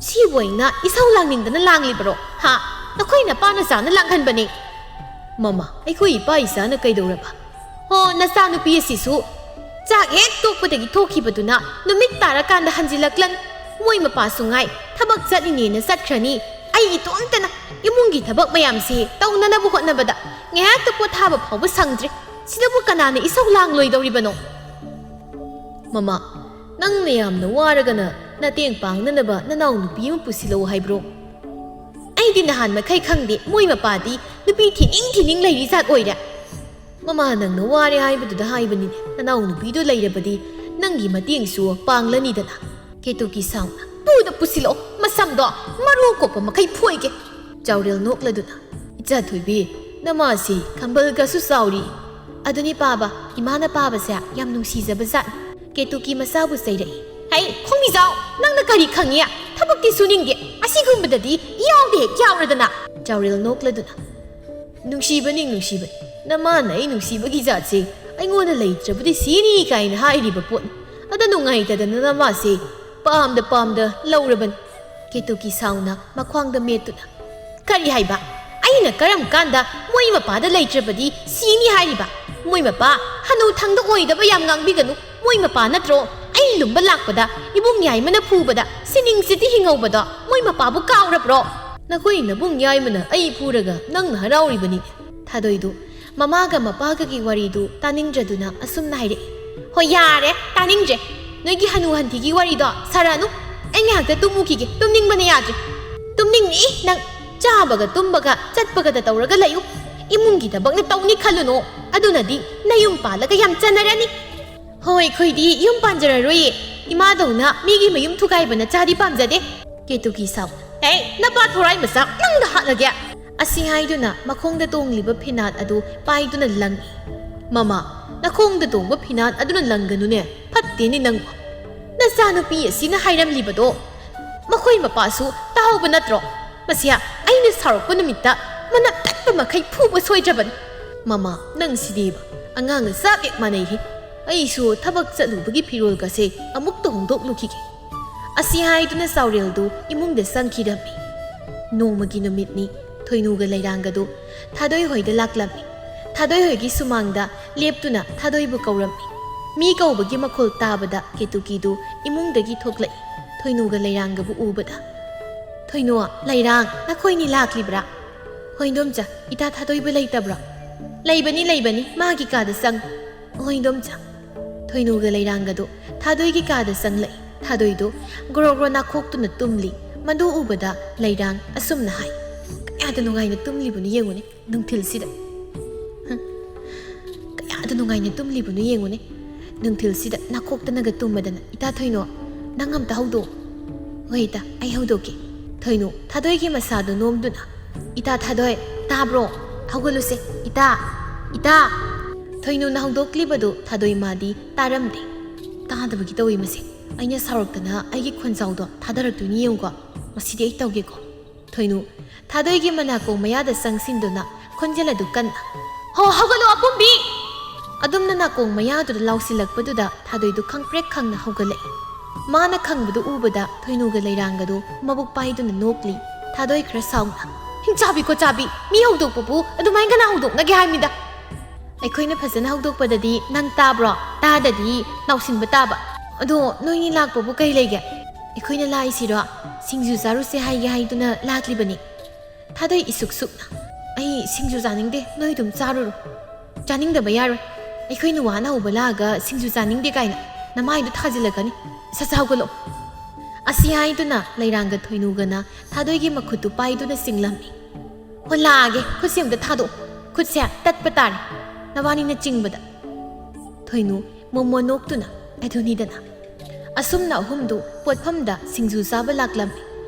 "ꯁꯤꯕꯨ ꯑꯩꯅ ꯏꯁꯧ ꯂꯥꯡꯅꯤꯡꯗꯅ ꯂꯥꯡꯂꯤꯕꯔꯣ? ꯍꯥ? ꯅꯈꯣꯏ ꯅꯄꯥ ꯅꯆꯥꯅ ꯂꯥꯡꯍꯟꯕꯅꯦ꯫" "ꯃꯃꯥ, ꯑꯩꯈꯣꯏ ꯏꯄꯥ ꯏꯆꯥꯅ ꯀꯩꯗꯧꯔꯕ?" "ꯍꯣ, ꯅꯆꯥꯅꯨꯄꯤ ꯑꯁꯤꯁꯨ ꯆꯥꯛ ꯍꯦꯛ ꯇꯣꯛꯄꯗꯒꯤ ꯊꯣꯛꯈꯤꯕꯗꯨꯅ ꯅꯨꯃꯤꯠ ꯇꯥꯔꯀꯥꯟꯗ ꯍꯟꯖꯤꯜꯂꯛꯂꯅꯤ꯫ ꯃꯣꯏ ꯃꯄꯥꯁꯨ ꯉꯥꯏ, ꯊꯕꯛ ꯆꯠꯂꯤꯅꯦꯅ ꯆꯠꯈ꯭ꯔꯅꯤ꯫ ꯑꯩ ꯏꯇꯣꯝꯇꯅ ꯏꯃꯨꯡꯒꯤ ꯊꯕꯛ ꯃꯌꯥꯝꯁꯤ ꯇꯧꯅꯅꯕ ꯍꯣꯠꯅꯕꯗ ꯉꯥꯏꯍꯥꯛꯇ ꯄꯣꯊꯥꯕ ꯐꯥꯎꯕ ꯁꯪꯗ꯭ꯔꯦ꯫ ꯁꯤꯗꯕꯨ ꯀꯅꯥꯅ ꯏꯁꯧ ꯂꯥꯡꯂꯣꯏꯗꯧꯔꯤꯕꯅꯣ?" "ꯃꯃꯥ, ꯅꯪꯅ ꯌꯥꯝꯅ ꯋꯥꯔꯒꯅ ꯅꯇꯦꯡ ꯄꯥꯡꯅꯅꯕ ꯅꯅꯥꯎ ꯅꯨꯄꯤ ꯑꯃ ꯄꯨꯁꯤꯜꯂꯛꯎ ꯍꯥꯏꯕ꯭ꯔꯣ?" "ꯑꯩꯗꯤ ꯅꯍꯥꯟ ꯃꯈꯩ ꯈꯪꯗꯦ, ꯃꯣꯏ ꯃꯄꯥꯗꯤ ꯅꯨꯄꯤ ꯊꯤꯅꯤꯡ ꯊꯤꯅꯤꯡ ꯂꯩꯔꯤ ꯖꯥꯠ ꯑꯣꯏꯔꯦ꯫" "ꯃꯃꯥ, ꯅꯪꯅ ꯋꯥꯔꯦ ꯍꯥꯏꯕꯗꯨꯗ ꯍꯥꯏꯕꯅꯤꯅꯦ, ꯅꯅꯥꯎ ꯅꯨꯄꯤꯗꯣ ꯂꯩꯔꯕꯗꯤ ꯅꯪꯒꯤ ꯃꯇꯦꯡꯁꯨ ꯄꯥꯡꯂꯅꯤꯗꯅ꯫" ꯀꯦꯇꯨꯀꯤ ꯁꯥꯎꯅ, "ꯄꯨꯗ ꯄꯨꯁꯤꯜꯂꯛꯑꯣ, ꯃꯁꯝꯗꯣ ꯃꯔꯨ ꯀꯣꯛꯄ ꯃꯈꯩ ꯐꯣꯏꯒꯦ꯫" ꯆꯥꯎꯔꯦꯜ ꯅꯣꯛꯂꯗꯨꯅ, "ꯏꯆꯥ ꯊꯣꯏꯕꯤ, ꯅꯃꯥꯁꯤ ꯈꯝꯕꯜꯒꯁꯨ ꯆꯥꯎꯔꯤ꯫" "ꯑꯗꯨꯅꯤ ꯄꯥꯕ, ꯏꯃꯥꯅ ꯄꯥꯕꯁꯦ ꯌꯥꯝ ꯅꯨꯡꯁꯤꯖꯕ ꯖꯥꯠꯅꯤ꯫" ꯀꯦꯇꯨꯀꯤ ꯃꯆꯥꯕꯨ ꯆꯩꯔꯛꯏ꯫ "ꯍꯩ, ꯈꯣꯡꯕꯤꯖꯥꯎ, ꯅꯪꯅ ꯀꯔꯤ ꯈꯪꯉꯤ? ꯊꯕꯛꯇꯤ ꯁꯨꯅꯤꯡꯗꯦ, ꯑꯁꯤꯒꯨꯝꯕꯗꯗꯤ ꯌꯥꯎꯗꯦ ꯍꯦꯛ ꯌꯥꯎꯔꯗꯅ꯫" ꯆꯥꯎꯔꯦꯜ ꯅꯣꯛꯂꯗꯨꯅ, "ꯅꯨꯡꯁꯤꯕꯅꯤ, ꯅꯨꯡꯁꯤꯕꯅꯤ꯫ ꯅꯃꯥꯅ ꯑꯩ ꯅꯨꯡꯁꯤꯕꯒꯤ ꯖꯥꯠꯁꯦ ꯑꯩꯉꯣꯟꯗ ꯂꯩꯇ꯭ꯔꯕꯗꯤ ꯁꯤꯅꯤ ꯀꯥꯏꯅ ꯍꯥꯏꯔꯤꯕ ꯄꯣꯠꯅꯤ꯫ ꯑꯗ ꯅꯨꯡꯉꯥꯏꯇꯗꯅ ꯅꯃꯥꯁꯦ ꯄꯥꯝꯗ ꯄꯥꯝꯗ ꯂꯧꯔꯕꯅꯤ꯫" ꯀꯦꯇꯨꯀꯤ ꯁꯥꯎꯅ ꯃꯈ꯭ꯋꯥꯡꯗ ꯃꯦꯠꯇꯨꯅ, "ꯀꯔꯤ ꯍꯥꯏꯕ? ꯑꯩꯅ ꯀꯔꯝ ꯀꯥꯟꯗ ꯃꯣꯏ ꯃꯄꯥꯗ ꯂꯩꯇ꯭ꯔꯕꯗꯤ ꯁꯤꯅꯤ ꯍꯥꯏꯔꯤꯕ? ꯃꯣꯏ ꯃꯄꯥ ꯍꯅꯨ ꯊꯪꯗ ꯑꯣꯏꯗꯕ ꯌꯥꯝ ꯉꯥꯡꯕꯤꯒꯅꯨ꯫ ꯃꯣꯏ ꯃꯄꯥ ꯅꯠꯇ꯭ꯔꯣ ꯑꯩ ꯂꯨꯝꯕ ꯂꯥꯛꯄꯗ ꯏꯕꯨꯡ ꯌꯥꯏꯃꯅ ꯐꯨꯕꯗ ꯁꯤꯅꯤꯡ ꯁꯤꯠꯇꯤ ꯍꯤꯡꯍꯧꯕꯗꯣ? ꯃꯣꯏ ꯃꯄꯥꯕꯨ ꯀꯥꯎꯔꯕ꯭ꯔꯣ?" "ꯅꯈꯣꯏ ꯅꯕꯨꯡ ꯌꯥꯏꯃꯅ ꯑꯩ ꯐꯨꯔꯒ ꯅꯪꯅ ꯍꯔꯥꯎꯔꯤꯕꯅꯤ꯫" ꯊꯥꯗꯣꯏꯗꯨ ꯃꯃꯥꯒ ꯃꯄꯥꯒꯒꯤ ꯋꯥꯔꯤꯗꯨ ꯇꯥꯅꯤꯡꯗ꯭ꯔꯗꯨꯅ ꯑꯁꯨꯝꯅ ꯍꯥꯏꯔꯛꯏ꯫ "ꯍꯣꯏ, ꯌꯥꯔꯦ, ꯇꯥꯅꯤꯡꯗ꯭ꯔꯦ꯫ ꯅꯣꯏꯒꯤ ꯍꯅꯨ ꯍꯟꯊꯤꯒꯤ ꯋꯥꯔꯤꯗꯣ ꯁꯥꯔꯛꯑꯅꯨ꯫ ꯑꯩ ꯉꯥꯏꯍꯥꯛꯇ ꯇꯨꯝꯃꯨꯈꯤꯒꯦ, ꯇꯨꯝꯅꯤꯡꯕꯅ ꯌꯥꯗ꯭ꯔꯦ꯫ ꯇꯨꯝꯅꯤꯡꯅꯤ ꯅꯪ꯫ ꯆꯥꯕꯒ ꯇꯨꯝꯕꯒ ꯆꯠꯄꯒꯗ ꯇꯧꯔꯒ ꯂꯩꯌꯨ꯫ ꯏꯃꯨꯡꯒꯤ ꯊꯕꯛꯅ ꯇꯧꯅꯤ ꯈꯜꯂꯨꯅꯨ꯫ ꯑꯗꯨꯅꯗꯤ ꯅꯌꯨꯝ ꯄꯥꯜꯂꯒ ꯌꯥꯝ ꯆꯟꯅꯔꯅꯤ꯫ ꯍꯣꯏ, ꯑꯩꯈꯣꯏꯗꯤ ꯌꯨꯝ ꯄꯥꯟꯖꯔꯔꯣꯏꯌꯦ꯫ ꯏꯃꯥꯗꯧꯅ ꯃꯤꯒꯤ ꯃꯌꯨꯝ ꯊꯨꯒꯥꯏꯕ ꯅꯆꯥꯗꯤ ꯄꯥꯝꯖꯗꯦ꯫" ꯀꯦꯇꯨꯀꯤ ꯁꯥꯎ꯫ "ꯑꯦ, ꯅꯄꯥ ꯊꯣꯔꯥꯏ ꯃꯆꯥ ꯅꯪꯗ ꯍꯥꯠꯂꯒꯦ!" ꯑꯁꯤ ꯍꯥꯏꯗꯨꯅ ꯃꯈꯣꯡꯗ ꯇꯣꯡꯂꯤꯕ ꯐꯤꯅꯥꯠ ꯑꯗꯨ ꯄꯥꯏꯗꯨꯅ ꯂꯪꯏ꯫ "ꯃꯃꯥ, ꯅꯈꯣꯡꯗ ꯇꯣꯡꯕ ꯐꯤꯅꯥꯠ ꯑꯗꯨꯅ ꯂꯪꯒꯅꯨꯅꯦ, ꯐꯠꯇꯦꯅꯦ ꯅꯪꯕꯨ꯫ ꯅꯆꯥꯅꯨꯄꯤ ꯑꯁꯤꯅ ꯍꯥꯏꯔꯝꯂꯤꯕꯗꯣ ꯃꯈꯣꯏ ꯃꯄꯥꯁꯨ ꯇꯥꯍꯧꯕ ꯅꯠꯇ꯭ꯔꯣ? ꯃꯁꯤ ꯑꯩꯅ ꯁꯥꯎꯔꯛꯄ ꯅꯨꯃꯤꯠꯇ ꯃꯅꯞ ꯇꯠꯄ ꯃꯈꯩ ꯐꯨꯕ ꯁꯣꯏꯗ꯭ꯔꯕꯅꯤ꯫" "ꯃꯃꯥ, ꯅꯪ ꯁꯤꯗꯤꯕ ꯑꯉꯥꯡꯒ ꯆꯞ ꯍꯦꯛ ꯃꯥꯟꯅꯩꯍꯦ꯫ ꯑꯩꯁꯨ ꯊꯕꯛ ꯆꯠꯂꯨꯕꯒꯤ ꯐꯤꯔꯣꯜꯒꯁꯦ ꯑꯃꯨꯛꯇ ꯍꯣꯡꯗꯣꯛꯂꯨꯈꯤꯒꯦ꯫" ꯑꯁꯤ ꯍꯥꯏꯗꯨꯅ ꯆꯥꯎꯔꯦꯜꯗꯨ ꯏꯃꯨꯡꯗ ꯆꯪꯈꯤꯔꯝꯃꯤ꯫ ꯅꯣꯡꯃꯒꯤ ꯅꯨꯃꯤꯠꯅꯤ꯫ ꯊꯣꯏꯅꯨꯒ ꯂꯩꯔꯥꯡꯒꯗꯨ ꯊꯥꯗꯣꯏ ꯍꯣꯏꯗ ꯂꯥꯛꯂꯝꯃꯤ꯫ ꯊꯥꯗꯣꯏ ꯍꯣꯏꯒꯤ ꯁꯨꯃꯥꯡꯗ ꯂꯦꯞꯇꯨꯅ ꯊꯥꯗꯣꯏꯕꯨ ꯀꯧꯔꯝꯃꯤ꯫ ꯃꯤ ꯀꯧꯕꯒꯤ ꯃꯈꯣꯜ ꯇꯥꯕꯗ ꯀꯦꯇꯨꯀꯤꯗꯨ ꯏꯃꯨꯡꯗꯒꯤ ꯊꯣꯛꯂꯛꯏ꯫ ꯊꯣꯏꯅꯨꯒ ꯂꯩꯔꯥꯡꯒꯕꯨ ꯎꯕꯗ, "ꯊꯣꯏꯅꯨ, ꯂꯩꯔꯥꯡ, ꯅꯈꯣꯏꯅꯤ ꯂꯥꯛꯂꯤꯕ꯭ꯔꯥ?" "ꯍꯣꯏ, ꯏꯟꯗꯣꯝꯆꯥ, ꯏꯇꯥ ꯊꯥꯗꯣꯏꯕ ꯂꯩꯇꯕ꯭ꯔꯣ?" "ꯂꯩꯕꯅꯤ, ꯂꯩꯕꯅꯤ, ꯃꯥꯒꯤ ꯀꯥꯗ ꯆꯪ꯫" "ꯍꯣꯏ, ꯏꯟꯗꯣꯝꯆꯥ꯫" ꯊꯣꯏꯅꯨꯒ ꯂꯩꯔꯥꯡꯒꯗꯨ ꯊꯥꯗꯣꯏꯒꯤ ꯀꯥꯗ ꯆꯪꯂꯛꯏ꯫ ꯊꯥꯗꯣꯏꯗꯨ ꯒ꯭ꯔꯣ ꯒ꯭ꯔꯣ ꯅꯥꯈꯣꯛꯇꯨꯅ ꯇꯨꯝꯂꯤ꯫ ꯃꯗꯨ ꯎꯕꯗ ꯂꯩꯔꯥꯡ ꯑꯁꯨꯝꯅ ꯍꯥꯏ, "ꯀꯌꯥꯗ ꯅꯨꯡꯉꯥꯏꯅ ꯇꯨꯝꯂꯤꯕꯅꯣ ꯌꯦꯡꯉꯨꯅꯦ ꯅꯨꯡꯊꯤꯜꯁꯤꯗ꯫ ꯍꯝ, ꯀꯌꯥꯗ ꯅꯨꯡꯉꯥꯏꯅ ꯇꯨꯝꯂꯤꯕꯅꯣ ꯌꯦꯡꯉꯨꯅꯦ ꯅꯨꯡꯊꯤꯜꯁꯤꯗ ꯅꯥꯈꯣꯛꯇꯅꯒ ꯇꯨꯝꯃꯗꯅ꯫ ꯏꯇꯥ ꯊꯣꯏꯅꯨ, ꯅꯪ ꯑꯝꯇ ꯍꯧꯗꯣꯛꯑꯣ꯫" "ꯍꯣꯏ ꯏꯇꯥ, ꯑꯩ ꯍꯧꯗꯣꯛꯀꯦ꯫" ꯊꯣꯏꯅꯨ ꯊꯥꯗꯣꯏꯒꯤ ꯃꯁꯥꯗꯨ ꯅꯣꯝꯗꯨꯅ, "ꯏꯇꯥ ꯊꯥꯗꯣꯏ, ꯇꯥꯕ꯭ꯔꯣ? ꯍꯧꯒꯠꯂꯨꯁꯦ, ꯏꯇꯥ, ꯏꯇꯥ!" ꯊꯣꯏꯅꯨꯅ ꯍꯧꯗꯣꯛꯂꯤꯕꯗꯨ ꯊꯥꯗꯣꯏ ꯃꯥꯗꯤ ꯇꯥꯔꯝꯗꯦ꯫ "ꯇꯥꯗꯕꯒꯤ ꯇꯧꯏ ꯃꯁꯦ꯫ ꯑꯩꯅ ꯁꯥꯎꯔꯛꯇꯅ ꯑꯩꯒꯤ ꯈꯣꯟꯖꯥꯎꯗꯣ ꯊꯥꯗꯔꯛꯇꯣꯏꯅꯤ ꯌꯦꯡꯉꯨꯀꯣ꯫ ꯃꯁꯤꯗꯤ ꯑꯩ ꯇꯧꯒꯦꯀꯣ꯫" ꯊꯣꯏꯅꯨ ꯊꯥꯗꯣꯏꯒꯤ ꯃꯅꯥꯀꯣꯡ ꯃꯌꯥꯗ ꯆꯪꯁꯤꯟꯗꯨꯅ ꯈꯣꯟꯖꯦꯜ ꯑꯗꯨ ꯀꯟꯅ, "ꯍꯣ, ꯍꯧꯒꯠꯂꯣ ꯑꯄꯨꯝꯕꯤ!" ꯑꯗꯨꯝꯅ ꯅꯥꯀꯣꯡ ꯃꯌꯥꯗꯨꯗ ꯂꯥꯎꯁꯤꯜꯂꯛꯄꯗꯨꯗ ꯊꯥꯗꯣꯏꯗꯨ ꯈꯪꯄ꯭ꯔꯦꯛ ꯈꯪꯅ ꯍꯧꯒꯠꯂꯛꯏ꯫ ꯃꯥꯅ ꯈꯪꯕꯗꯨ ꯎꯕꯗ ꯊꯣꯏꯅꯨꯒ ꯂꯩꯔꯥꯡꯒꯗꯨ ꯃꯕꯨꯛ ꯄꯥꯏꯗꯨꯅ ꯅꯣꯛꯂꯤ꯫ ꯊꯥꯗꯣꯏ ꯈꯔ ꯁꯥꯎꯅ, "ꯍꯤꯡꯆꯥꯕꯤ ꯈꯣꯆꯥꯕꯤ, ꯃꯤ ꯍꯧꯗꯣꯛꯄꯕꯨ ꯑꯗꯨꯃꯥꯏꯅ ꯀꯅꯥ ꯍꯧꯗꯣꯛꯅꯒꯦ ꯍꯥꯏꯃꯤꯗ? ꯑꯩꯈꯣꯏꯅ ꯐꯖꯅ ꯍꯧꯗꯣꯛꯄꯗꯗꯤ ꯅꯪ ꯇꯥꯕ꯭ꯔꯣ? ꯇꯥꯗꯗꯤ ꯂꯥꯎꯁꯤꯟꯕ ꯇꯥꯕ꯫ ꯑꯗꯣ ꯅꯣꯏꯅꯤ ꯂꯥꯛꯄꯕꯨ ꯀꯩ ꯂꯩꯒꯦ?" "ꯑꯩꯈꯣꯏꯅ ꯂꯥꯛꯏꯁꯤꯔꯣ? ꯁꯤꯡꯖꯨ ꯆꯥꯔꯨꯁꯦ ꯍꯥꯏꯒꯦ ꯍꯥꯏꯗꯨꯅ ꯂꯥꯛꯂꯤꯕꯅꯤ꯫" ꯊꯥꯗꯣꯏ ꯏꯁꯨꯛ ꯁꯨꯛꯅ, "ꯑꯩ ꯁꯤꯡꯖꯨ ꯆꯥꯅꯤꯡꯗꯦ, ꯅꯣꯏ ꯑꯗꯨꯝ ꯆꯥꯔꯨꯔꯣ꯫ ꯆꯥꯅꯤꯡꯗꯕ ꯌꯥꯔꯣꯏ꯫ ꯑꯩꯈꯣꯏꯅ ꯋꯥꯅ ꯍꯧꯕ ꯂꯥꯛꯑꯒ ꯁꯤꯡꯖꯨ ꯆꯥꯅꯤꯡꯗꯦ ꯀꯥꯏꯅ ꯅꯃꯥꯏꯗꯣ ꯊꯥꯖꯤꯜꯂꯛꯀꯅꯤ꯫ ꯁꯠ ꯁꯠ ꯍꯧꯒꯠꯂꯛꯑꯣ"꯫ ꯑꯁꯤ ꯍꯥꯏꯗꯨꯅ ꯂꯩꯔꯥꯡꯒ ꯊꯣꯏꯅꯨꯒꯅ ꯊꯥꯗꯣꯏꯒꯤ ꯃꯈꯨꯠꯇꯨ ꯄꯥꯏꯗꯨꯅ ꯆꯤꯡꯂꯝꯃꯤ꯫ "ꯍꯣ, ꯂꯥꯛꯑꯒꯦ, ꯈꯨꯠꯁꯦ ꯑꯝꯇ ꯊꯥꯗꯣꯛꯑꯣ꯫ ꯈꯨꯠꯁꯦ ꯇꯠꯄ ꯇꯥꯔꯦ ꯅꯕꯥꯅꯤꯅ ꯆꯤꯡꯕꯗ"꯫ ꯊꯣꯏꯅꯨ ꯃꯣꯃꯣ ꯅꯣꯛꯇꯨꯅ, "ꯑꯗꯨꯅꯤꯗꯅ"꯫ ꯑꯁꯨꯝꯅ ꯑꯍꯨꯝꯗꯨ ꯄꯣꯠꯐꯝꯗ ꯁꯤꯡꯖꯨ ꯆꯥꯕ ꯂꯥꯛꯂꯝꯃꯤ꯫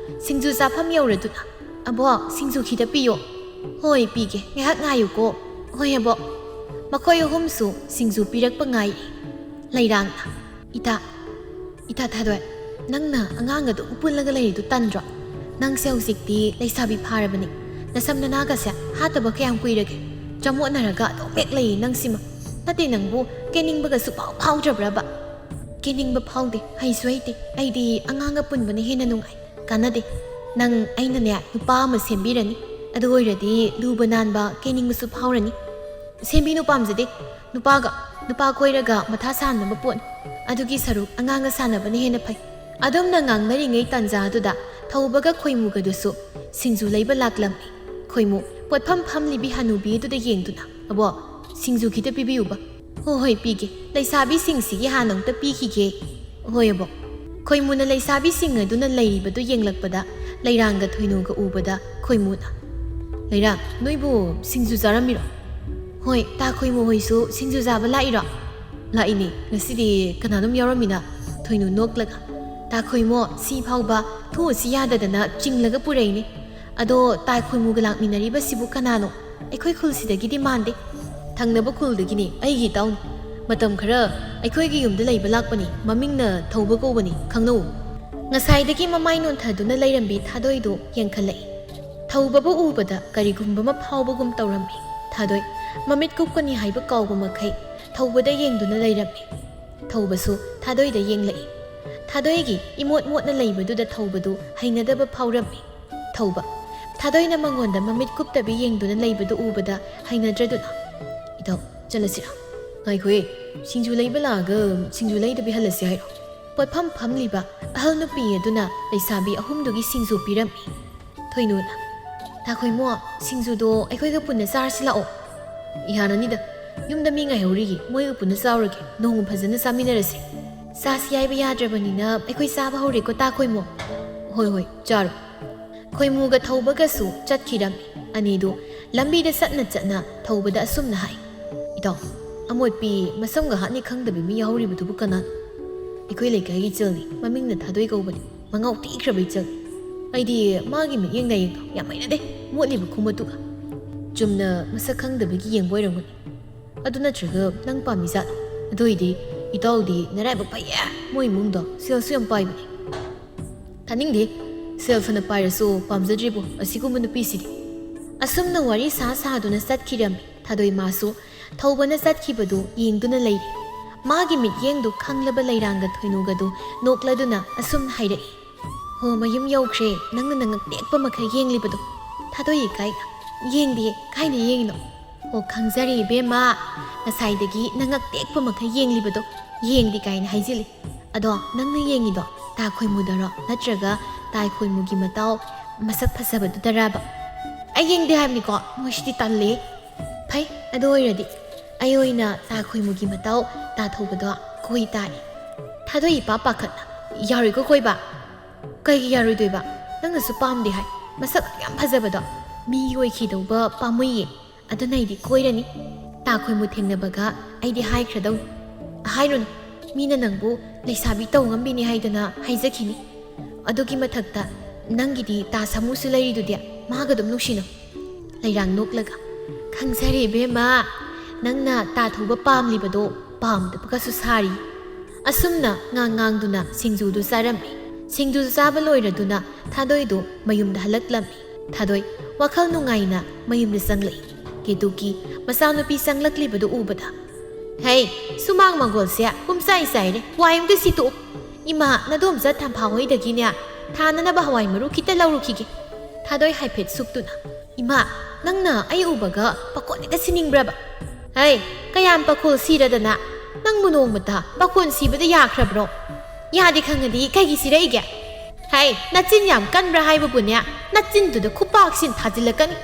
ꯁꯤꯡꯖꯨ ꯆꯥꯐꯝ ꯌꯧꯔꯗꯨꯅ, "ꯑꯕꯣꯛ, ꯁꯤꯡꯖꯨ ꯈꯤꯇ ꯄꯤꯌꯣ"꯫ "ꯍꯣꯏ, ꯄꯤꯒꯦ, ꯉꯥꯏꯍꯥꯛ ꯉꯥꯏꯌꯨꯀꯣ"꯫ "ꯍꯣꯏ, ꯑꯕꯣꯛ"꯫ ꯃꯈꯣꯏ ꯑꯍꯨꯝꯁꯨ ꯁꯤꯡꯖꯨ ꯄꯤꯔꯛꯄ ꯉꯥꯏꯔꯤ꯫ ꯂꯩꯔꯥꯡꯅ, "ꯏꯇꯥ, ꯏꯇꯥ ꯊꯥꯗꯣꯏ, ꯅꯪꯅ ꯑꯉꯥꯡ ꯑꯗꯨꯝ ꯄꯨꯜꯂꯒ ꯂꯩꯔꯤꯗꯨ ꯇꯟꯗ꯭ꯔꯣ? ꯅꯪꯁꯦ ꯍꯧꯖꯤꯛꯇꯤ ꯂꯩꯁꯥꯕꯤ ꯐꯥꯔꯕꯅꯤ꯫ ꯅꯁꯝ ꯅꯅꯥꯒꯁꯦ ꯍꯥꯠꯇꯕ ꯀꯌꯥꯝ ꯀꯨꯏꯔꯒꯦ? ꯆꯃꯣꯠꯅꯔꯒ ꯑꯗꯨꯝ ꯍꯦꯛ ꯂꯩꯌꯦ ꯅꯪꯁꯤꯃ꯫ ꯅꯠꯇꯦ, ꯅꯪꯕꯨ ꯀꯦꯅꯤꯡꯕꯒ ꯁꯨꯛꯐꯥꯎ ꯐꯥꯎꯗ꯭ꯔꯕ꯭ꯔꯕ?" "ꯀꯦꯅꯤꯡꯕ ꯐꯥꯎꯗꯦ, ꯍꯩꯁꯨ ꯍꯩꯇꯦ꯫ ꯑꯩꯗꯤ ꯑꯉꯥꯡꯒ ꯄꯨꯟꯕꯅ ꯍꯦꯟꯅ ꯅꯨꯡꯉꯥꯏ꯫ ꯀꯥꯟꯅꯗꯦ꯫ ꯅꯪ, ꯑꯩꯅꯅꯦ, ꯅꯨꯄꯥ ꯑꯃ ꯁꯦꯝꯕꯤꯔꯅꯤ꯫ ꯑꯗꯨ ꯑꯣꯏꯔꯗꯤ ꯂꯨꯕ ꯅꯥꯟꯕ, ꯀꯦꯅꯤꯡꯕꯁꯨ ꯐꯥꯎꯔꯅꯤ"꯫ "ꯁꯦꯝꯕꯤꯅꯨ, ꯄꯥꯝꯖꯗꯦ꯫ ꯅꯨꯄꯥꯒ, ꯅꯨꯄꯥ ꯀꯣꯏꯔꯒ ꯃꯊꯥ ꯁꯥꯅꯕ ꯄꯣꯠꯅꯤ꯫ ꯑꯗꯨꯒꯤ ꯁꯔꯨꯛ ꯑꯉꯥꯡꯒ ꯁꯥꯟꯅꯕꯅ ꯍꯦꯟꯅ ꯐꯩ"꯫ ꯑꯗꯨꯝꯅ ꯉꯥꯡꯅꯔꯤꯉꯩ ꯇꯥꯟꯖꯥꯗꯨꯗ ꯊꯧꯕꯒ ꯈꯣꯏꯃꯨꯒꯗꯨꯁꯨ ꯁꯤꯡꯖꯨ ꯂꯩꯕ ꯂꯥꯛꯂꯝꯃꯤ꯫ ꯈꯣꯏꯃꯨ ꯄꯣꯠꯐꯝ ꯐꯝꯂꯤꯕꯤ ꯍꯅꯨꯕꯤ ꯑꯗꯨꯗ ꯌꯦꯡꯗꯨꯅ, "ꯑꯕꯣ, ꯁꯤꯡꯖꯨ ꯈꯤꯇ ꯄꯤꯕꯤꯌꯨꯕ"꯫ "ꯍꯣ ꯍꯣꯏ, ꯄꯤꯒꯦ꯫ ꯂꯩꯁꯥꯕꯤꯁꯤꯡꯁꯤꯒꯤ ꯍꯥꯟꯅ ꯑꯝꯇ ꯄꯤꯈꯤꯒꯦ"꯫ "ꯍꯣꯏ, ꯑꯕꯣ"꯫ ꯈꯣꯏꯃꯨꯅ ꯂꯩꯁꯥꯕꯤꯁꯤꯡ ꯑꯗꯨꯅ ꯂꯩꯔꯤꯕꯗꯨ ꯌꯦꯡꯂꯛꯄꯗ ꯂꯩꯔꯥꯡꯒ ꯊꯣꯏꯅꯨꯒ ꯎꯕꯗ ꯈꯣꯏꯃꯨꯅ, "ꯂꯩꯔꯥꯡ, ꯅꯣꯏꯕꯨ ꯁꯤꯡꯖꯨ ꯆꯥꯔꯝꯃꯤꯔꯣ?" "ꯍꯣꯏ, ꯇꯥ ꯈꯣꯏꯃꯨ ꯍꯣꯏꯁꯨ ꯁꯤꯡꯖꯨ ꯆꯥꯕ ꯂꯥꯛꯏꯔꯣ?" "ꯂꯥꯛꯏꯅꯦ, ꯉꯁꯤꯗꯤ ꯀꯅꯥꯅꯣꯝ ꯌꯥꯎꯔꯝꯃꯤꯅ"꯫ ꯊꯣꯏꯅꯨ ꯅꯣꯛꯂꯒ, "ꯇꯥ ꯈꯣꯏꯃꯣ, ꯁꯤ ꯐꯥꯎꯕ ꯊꯣꯛꯑꯁꯤ ꯌꯥꯗꯗꯅ ꯆꯤꯡꯂꯒ ꯄꯨꯔꯛꯏꯅꯦ꯫ ꯑꯗꯣ ꯇꯥ ꯈꯣꯏꯃꯨꯒ ꯂꯥꯛꯃꯤꯟꯅꯔꯤꯕꯁꯤꯕꯨ ꯀꯅꯥꯅꯣ? ꯑꯩꯈꯣꯏ ꯈꯨꯜꯁꯤꯗꯒꯤꯗꯤ ꯃꯥꯟꯗꯦ"꯫ "ꯊꯪꯅꯕ ꯈꯨꯜꯗꯒꯤꯅꯤ, ꯑꯩꯒꯤ ꯏꯇꯥꯎꯅꯤ꯫ ꯃꯇꯝ ꯈꯔ ꯑꯩꯈꯣꯏꯒꯤ ꯌꯨꯝꯗ ꯂꯩꯕ ꯂꯥꯛꯄꯅꯤ꯫ ꯃꯃꯤꯡꯅ ꯊꯧꯕ ꯀꯧꯕꯅꯤ, ꯈꯪꯅꯧ"꯫ ꯉꯁꯥꯏꯗꯒꯤ ꯃꯃꯥꯏ ꯅꯣꯟꯊꯗꯨꯅ ꯂꯩꯔꯝꯕꯤ ꯊꯥꯗꯣꯏꯗꯨ ꯌꯦꯡꯈꯠꯂꯛꯏ꯫ ꯊꯧꯕꯕꯨ ꯎꯕꯗ ꯀꯔꯤꯒꯨꯝꯕ ꯑꯃ ꯐꯥꯎꯕꯒꯨꯝ ꯇꯧꯔꯝꯃꯤ꯫ ꯊꯥꯗꯣꯏ ꯃꯃꯤꯠ ꯀꯨꯞꯀꯅꯤ ꯍꯥꯏꯕ ꯀꯥꯎꯕ ꯃꯈꯩ ꯊꯧꯕꯗ ꯌꯦꯡꯗꯨꯅ ꯂꯩꯔꯝꯃꯤ꯫ ꯊꯧꯕꯁꯨ ꯊꯥꯗꯣꯏꯗ ꯌꯦꯡꯂꯛꯏ꯫ ꯊꯥꯗꯣꯏꯒꯤ ꯏꯃꯣꯠ ꯃꯣꯠꯅ ꯂꯩꯕꯗꯨꯗ ꯊꯧꯕꯗꯨ ꯍꯩꯅꯗꯕ ꯐꯥꯎꯔꯝꯃꯤ꯫ ꯊꯧꯕ, ꯊꯥꯗꯣꯏꯅ ꯃꯉꯣꯟꯗ ꯃꯃꯤꯠ ꯀꯨꯞꯇꯕꯤ ꯌꯦꯡꯗꯨꯅ ꯂꯩꯕꯗꯨ ꯎꯕꯗ ꯍꯩꯅꯗ꯭ꯔꯗꯨꯅ, "ꯏꯇꯥꯎ, ꯆꯠꯂꯁꯤꯔ?" "ꯉꯥꯏꯈꯣꯍꯦ, ꯁꯤꯡꯖꯨ ꯂꯩꯕ ꯂꯥꯛꯑꯒ ꯁꯤꯡꯖꯨ ꯂꯩꯗꯕꯤ ꯍꯜꯂꯁꯤ ꯍꯥꯏꯔꯣ?" ꯄꯣꯠꯐꯝ ꯐꯝꯂꯤꯕ ꯑꯍꯜ ꯅꯨꯄꯤ ꯑꯗꯨꯅ ꯂꯩꯁꯥꯕꯤ ꯑꯍꯨꯝꯗꯨꯒꯤ ꯁꯤꯡꯖꯨ ꯄꯤꯔꯝꯃꯤ꯫ ꯊꯣꯏꯅꯨꯅ, ꯇꯥꯈꯣꯏꯃꯣ, ꯁꯤꯡꯖꯨꯗꯣ ꯑꯩꯈꯣꯏꯒ ꯄꯨꯟꯅ ꯆꯥꯔꯁꯤ ꯂꯥꯛꯑꯣ꯫ ꯌꯥꯔꯅꯤꯗ, ꯌꯨꯝꯗ ꯃꯤ ꯉꯥꯏꯍꯧꯔꯤꯌꯦ, ꯃꯣꯏꯒ ꯄꯨꯟꯅ ꯆꯥꯎꯔꯒꯦ, ꯅꯣꯡꯃ ꯐꯖꯅ ꯆꯥꯃꯤꯟꯅꯔꯁꯦ꯫ ꯆꯥꯁꯤ ꯍꯥꯏꯕ ꯌꯥꯗ꯭ꯔꯕꯅꯤꯅ ꯑꯩꯈꯣꯏ ꯆꯥꯕ ꯍꯧꯔꯦꯀꯣ ꯇꯥꯈꯣꯏꯃꯣ꯫ ꯍꯣꯏ ꯍꯣꯏ, ꯆꯥꯔꯣ꯫ ꯈꯣꯏꯃꯨꯒ ꯊꯧꯕꯒꯁꯨ ꯆꯠꯈꯤꯔꯝꯃꯤ꯫ ꯑꯅꯤꯗꯨ ꯂꯝꯕꯤꯗ ꯆꯠꯅ ꯆꯠꯅ ꯊꯧꯕꯗ ꯑꯁꯨꯝꯅ ꯍꯥꯏ, "ꯏꯇꯥꯎ, ꯑꯃꯣꯠꯄꯤ ꯃꯁꯝꯒ ꯍꯥꯠꯅꯤ ꯈꯪꯗꯕꯤ ꯃꯤ ꯌꯥꯎꯍꯧꯔꯤꯕꯗꯨꯕꯨ ꯀꯅꯥꯅꯣ?" "ꯑꯩꯈꯣꯏ ꯂꯩꯀꯥꯏꯒꯤ ꯏꯆꯜꯅꯤ, ꯃꯃꯤꯡꯅ ꯊꯥꯗꯣꯏ ꯀꯧꯕꯅꯤ, ꯃꯉꯥꯎ ꯊꯤꯈ꯭ꯔꯕ ꯏꯆꯜ꯫ ꯑꯩꯗꯤ ꯃꯥꯒꯤ ꯃꯤꯠꯌꯦꯡ ꯅꯥꯌꯦꯡꯗꯣ ꯌꯥꯝ ꯍꯩꯅꯗꯦ, ꯃꯣꯠꯂꯤꯕ ꯈꯨꯃꯨꯠꯇꯨꯒ꯫ ꯆꯨꯝꯅ ꯃꯁꯛ ꯈꯪꯗꯕꯒꯤ ꯌꯦꯡꯕ ꯑꯣꯏꯔꯝꯒꯅꯤ꯫ ꯑꯗꯨ ꯅꯠꯇ꯭ꯔꯒ ꯅꯪ ꯄꯥꯝꯃꯤ ꯖꯥꯠꯂꯣ? ꯑꯗꯨ ꯑꯣꯏꯗꯤ ꯏꯇꯥꯎꯗꯤ ꯅꯔꯥꯏꯕꯛ ꯐꯩꯌꯦ, ꯃꯣꯏ ꯏꯃꯨꯡꯗꯣ ꯁꯦꯜꯁꯨ ꯌꯥꯝ ꯄꯥꯏꯕꯅꯦ꯫" "ꯇꯥꯅꯤꯡꯗꯦ, ꯁꯦꯜ ꯐꯅ ꯄꯥꯏꯔꯁꯨ ꯄꯥꯝꯖꯗ꯭ꯔꯤꯕꯣ ꯑꯁꯤꯒꯨꯝꯕ ꯅꯨꯄꯤꯁꯤꯗꯤ꯫" ꯑꯁꯨꯝꯅ ꯋꯥꯔꯤ ꯁꯥ ꯁꯥꯗꯨꯅ ꯆꯠꯈꯤꯔꯝꯃꯤ꯫ ꯊꯥꯗꯣꯏ ꯃꯥꯁꯨ ꯊꯧꯕꯅ ꯆꯠꯈꯤꯕꯗꯨ ꯌꯦꯡꯗꯨꯅ ꯂꯩꯔꯤ꯫ ꯃꯥꯒꯤ ꯃꯤꯠꯌꯦꯡꯗꯨ ꯈꯪꯂꯕ ꯂꯩꯔꯥꯡꯒ ꯊꯣꯏꯅꯨꯒꯗꯨ ꯅꯣꯛꯂꯗꯨꯅ ꯑꯁꯨꯝꯅ ꯍꯥꯏꯔꯛꯏ, "ꯍꯣ, ꯃꯌꯨꯝ ꯌꯧꯈ꯭ꯔꯦ, ꯅꯪꯅ ꯅꯉꯛ ꯇꯦꯛꯄ ꯃꯈꯩ ꯌꯦꯡꯂꯤꯕꯗꯣ꯫" ꯊꯥꯗꯣꯏ ꯏꯀꯥꯏꯅ, "ꯌꯦꯡꯗꯤꯌꯦ, ꯀꯥꯏꯗ ꯌꯦꯡꯉꯤꯅꯣ?" "ꯑꯣ, ꯈꯪꯖꯔꯦ ꯏꯕꯦꯝꯃ, ꯉꯁꯥꯏꯗꯒꯤ ꯅꯉꯛ ꯇꯦꯛꯄ ꯃꯈꯩ ꯌꯦꯡꯂꯤꯕꯗꯣ ꯌꯦꯡꯗꯦ ꯀꯥꯏꯅ ꯍꯥꯏꯖꯤꯜꯂꯤ꯫ ꯑꯗꯣ ꯅꯪꯅ ꯌꯦꯡꯉꯤꯗꯣ ꯇꯥ ꯈꯣꯏꯃꯨꯗꯔꯣ, ꯅꯠꯇ꯭ꯔꯒ ꯇꯥ ꯈꯣꯏꯃꯨꯒꯤ ꯃꯇꯥꯎ ꯃꯁꯛ ꯐꯖꯕꯗꯨꯗꯔꯕ?" "ꯑꯩ ꯌꯦꯡꯗꯦ ꯍꯥꯏꯕꯅꯤꯀꯣ, ꯃꯣꯏꯁꯤꯗꯤ ꯇꯜꯂꯦ꯫" "ꯐꯩ, ꯑꯗꯨ ꯑꯣꯏꯔꯗꯤ ꯑꯩ ꯑꯣꯏꯅ ꯇꯥ ꯈꯣꯏꯃꯨꯒꯤ ꯃꯇꯥꯎ ꯇꯥ ꯊꯧꯕꯗꯣ ꯀꯣꯏ ꯇꯥꯔꯦ꯫" ꯊꯥꯗꯣꯏ ꯏꯄꯥ ꯄꯥꯈꯠꯅ, "ꯌꯥꯔꯣꯏꯀꯣ ꯀꯣꯏꯕ꯫" "ꯀꯩꯒꯤ ꯌꯥꯔꯣꯏꯗꯣꯏꯕ? ꯅꯪꯅꯁꯨ ꯄꯥꯝꯗꯦ ꯍꯥꯏ, ꯃꯁꯛ ꯑꯗꯨꯛ ꯌꯥꯝ ꯐꯖꯕꯗꯣ꯫ ꯃꯤꯒꯤ ꯑꯣꯏꯈꯤꯗꯧꯕ ꯄꯥꯝꯃꯨꯏꯌꯦ꯫ ꯑꯗꯨꯅ ꯑꯩꯗꯤ ꯀꯣꯏꯔꯅꯤ꯫ ꯇꯥ ꯈꯣꯏꯃꯨ ꯊꯦꯡꯅꯕꯒ ꯑꯩꯗꯤ ꯍꯥꯏꯈ꯭ꯔꯗꯧꯅꯤ꯫" "ꯍꯥꯏꯔꯨꯅꯨ, ꯃꯤꯅ ꯅꯪꯕꯨ ꯂꯩꯁꯥꯕꯤ ꯇꯧ ꯉꯝꯕꯤꯅꯤ ꯍꯥꯏꯗꯅ ꯍꯥꯏꯖꯈꯤꯅꯤ꯫ ꯑꯗꯨꯒꯤ ꯃꯊꯛꯇ ꯅꯪꯒꯤꯗꯤ ꯇꯥ ꯁꯥꯃꯨꯁꯨ ꯂꯩꯔꯤꯗꯨꯗꯤ, ꯃꯥꯒ ꯑꯗꯨꯝ ꯅꯨꯡꯁꯤꯅꯧ꯫" ꯂꯩꯔꯥꯡ ꯅꯣꯛꯂꯒ, "ꯈꯪꯖꯔꯦ ꯏꯕꯦꯝꯃ, ꯅꯪꯅ ꯇꯥ ꯊꯧꯕ ꯄꯥꯝꯂꯤꯕꯗꯣ ꯄꯥꯝꯗꯕꯒꯁꯨ ꯁꯥꯔꯤ꯫" ꯑꯁꯨꯝꯅ ꯉꯥꯡ ꯉꯥꯡꯗꯨꯅ ꯁꯤꯡꯖꯨꯗꯨ ꯆꯥꯔꯝꯃꯤ꯫ ꯁꯤꯡꯖꯨ ꯆꯥꯕ ꯂꯣꯏꯔꯗꯨꯅ ꯊꯥꯗꯣꯏꯗꯨ ꯃꯌꯨꯝꯗ ꯍꯜꯂꯛꯂꯝꯃꯤ꯫ ꯊꯥꯗꯣꯏ ꯋꯥꯈꯜ ꯅꯨꯡꯉꯥꯏꯅ ꯃꯌꯨꯝꯗ ꯆꯪꯂꯛꯏ꯫ ꯀꯦꯇꯨꯀꯤ ꯃꯆꯥꯅꯨꯄꯤ ꯆꯪꯂꯛꯂꯤꯕꯗꯨ ꯎꯕꯗ, "ꯍꯩ, ꯁꯨꯃꯥꯡ ꯃꯪꯒꯣꯜꯁꯦ ꯄꯨꯝꯆꯥꯏ ꯆꯥꯏꯔꯦ, ꯋꯥꯏ ꯑꯝꯇ ꯁꯤꯠꯇꯣꯛꯎ꯫ ꯏꯃꯥ, ꯅꯗꯣꯝꯆꯥ ꯊꯝꯐꯥ ꯍꯣꯏꯗꯒꯤꯅꯦ ꯊꯥꯅꯅꯕ ꯍꯋꯥꯏ ꯃꯔꯨ ꯈꯤꯇ ꯂꯧꯔꯨꯈꯤꯒꯦ꯫" ꯊꯥꯗꯣꯏ ꯍꯥꯏꯐꯦꯠ ꯁꯨꯛꯇꯨꯅ, "ꯏꯃꯥ, ꯅꯪꯅ ꯑꯩ ꯎꯕꯒ ꯄꯥꯈꯣꯟ ꯍꯦꯛꯇ ꯁꯤꯅꯤꯡꯕ꯭ꯔꯕ?" "ꯍꯩ, ꯀꯌꯥꯝ ꯄꯥꯈꯣꯜ ꯁꯤꯔꯗꯅ? ꯅꯪꯕꯨ ꯅꯣꯡꯃꯇ ꯄꯥꯈꯣꯟ ꯁꯤꯕꯗ ꯌꯥꯈ꯭ꯔꯕ꯭ꯔꯣ? ꯌꯥꯗꯦ ꯈꯪꯉꯗꯤ ꯀꯩꯒꯤ ꯁꯤꯔꯛꯏꯒꯦ?" ꯍꯩ, ꯅꯆꯤꯟ ꯌꯥꯝ ꯀꯟꯕ꯭ꯔꯥ ꯍꯥꯏꯕꯕꯨꯅꯦ, ꯅꯆꯤꯟꯗꯨꯗ ꯈꯨꯄꯥꯛꯁꯤꯅ ꯊꯥꯖꯤꯜꯂꯛꯀꯅꯤ꯫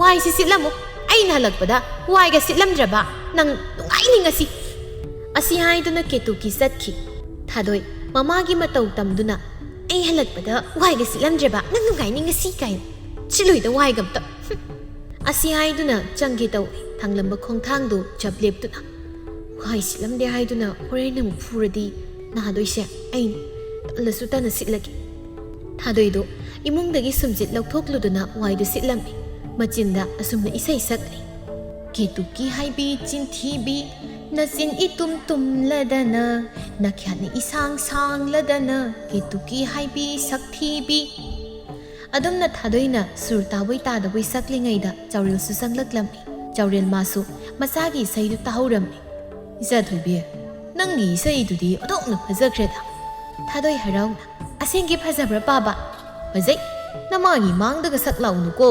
ꯋꯥꯏꯁꯤ ꯁꯤꯠꯂꯝꯃꯨ꯫ ꯑꯩꯅ ꯍꯜꯂꯛꯄꯗ ꯋꯥꯏꯒ ꯁꯤꯠꯂꯝꯗ꯭ꯔꯕ ꯅꯪ ꯅꯨꯡꯉꯥꯏꯅꯤ ꯉꯁꯤ꯫ ꯑꯁꯤ ꯍꯥꯏꯗꯨꯅ ꯀꯦꯇꯨꯀꯤ ꯆꯠꯈꯤ꯫ ꯊꯥꯗꯣꯏ ꯃꯃꯥꯒꯤ ꯃꯇꯧ ꯇꯝꯗꯨꯅ, "ꯑꯩ ꯍꯜꯂꯛꯄꯗ ꯋꯥꯏꯒ ꯁꯤꯠꯂꯝꯗ꯭ꯔꯕ ꯅꯪ ꯅꯨꯡꯉꯥꯏꯅꯤ ꯉꯁꯤ" ꯀꯥꯏꯅ꯫ "ꯁꯤꯠꯂꯣꯏꯗ ꯋꯥꯏꯒ ꯑꯝꯇ꯫ ꯍꯨꯝ꯫" ꯑꯁꯤ ꯍꯥꯏꯗꯨꯅ ꯆꯪꯒꯦ ꯇꯧꯏ꯫ ꯊꯥꯡꯂꯝꯕ ꯈꯣꯡꯊꯥꯡꯗꯨ ꯆꯞ ꯂꯦꯞꯇꯨꯅ, "ꯋꯥꯏ ꯁꯤꯠꯂꯝꯗꯦ ꯍꯥꯏꯗꯨꯅ ꯍꯣꯔꯦꯟ ꯑꯃꯨꯛ ꯐꯨꯔꯗꯤ ꯅꯥꯗꯣꯏꯁꯦ ꯑꯩꯅꯤ꯫ ꯇꯜꯂꯁꯨ ꯇꯟꯅ ꯁꯤꯠꯂꯒꯦ꯫" ꯊꯥꯗꯣꯏꯗꯨ ꯏꯃꯨꯡꯗꯒꯤ ꯁꯨꯝꯆꯤꯠ ꯂꯧꯊꯣꯛꯂꯨꯗꯨꯅ ꯋꯥꯏꯗꯨ ꯁꯤꯠꯂꯝꯃꯤ꯫ ꯃꯆꯤꯟꯗ ꯑꯁꯨꯝꯅ ꯏꯁꯩ ꯁꯛꯂꯤ: "ꯀꯦꯇꯨꯀꯤ ꯍꯥꯏꯕꯤ ꯆꯤꯟꯊꯤꯕꯤ, ꯅꯆꯤꯟ ꯏꯇꯨꯝ ꯇꯨꯝꯂꯗꯅ, ꯅꯥꯈ꯭ꯌꯥꯠꯅ ꯏꯁꯥꯡ ꯁꯥꯡꯂꯗꯅ, ꯀꯦꯇꯨꯀꯤ ꯍꯥꯏꯕꯤ ꯁꯛꯊꯤꯕꯤ꯫" ꯑꯗꯨꯝꯅ ꯊꯥꯗꯣꯏꯅ ꯁꯨꯔ ꯇꯥꯕꯣꯏ ꯇꯥꯗꯕꯣꯏ ꯁꯛꯂꯤꯉꯩꯗ ꯆꯥꯎꯔꯦꯜꯁꯨ ꯆꯪꯂꯛꯂꯝꯃꯤ꯫ ꯆꯥꯎꯔꯦꯜ ꯃꯥꯁꯨ ꯃꯆꯥꯒꯤ ꯏꯁꯩꯗꯨ ꯇꯥꯍꯧꯔꯝꯃꯤ꯫ "ꯏꯆꯥ ꯊꯣꯏꯕꯤ, ꯅꯪꯒꯤ ꯏꯁꯩꯗꯨꯗꯤ ꯑꯣꯟꯊꯣꯛꯅ ꯐꯖꯈ꯭ꯔꯦꯗ꯫" ꯊꯥꯗꯣꯏ ꯍꯔꯥꯎꯅ, "ꯑꯁꯦꯡꯒꯤ ꯐꯖꯕ꯭ꯔꯥ ꯄꯥꯕ?" "ꯐꯖꯩ꯫ ꯅꯃꯥꯒꯤ ꯃꯥꯡꯗꯒ ꯁꯛ ꯂꯥꯎꯅꯨꯀꯣ꯫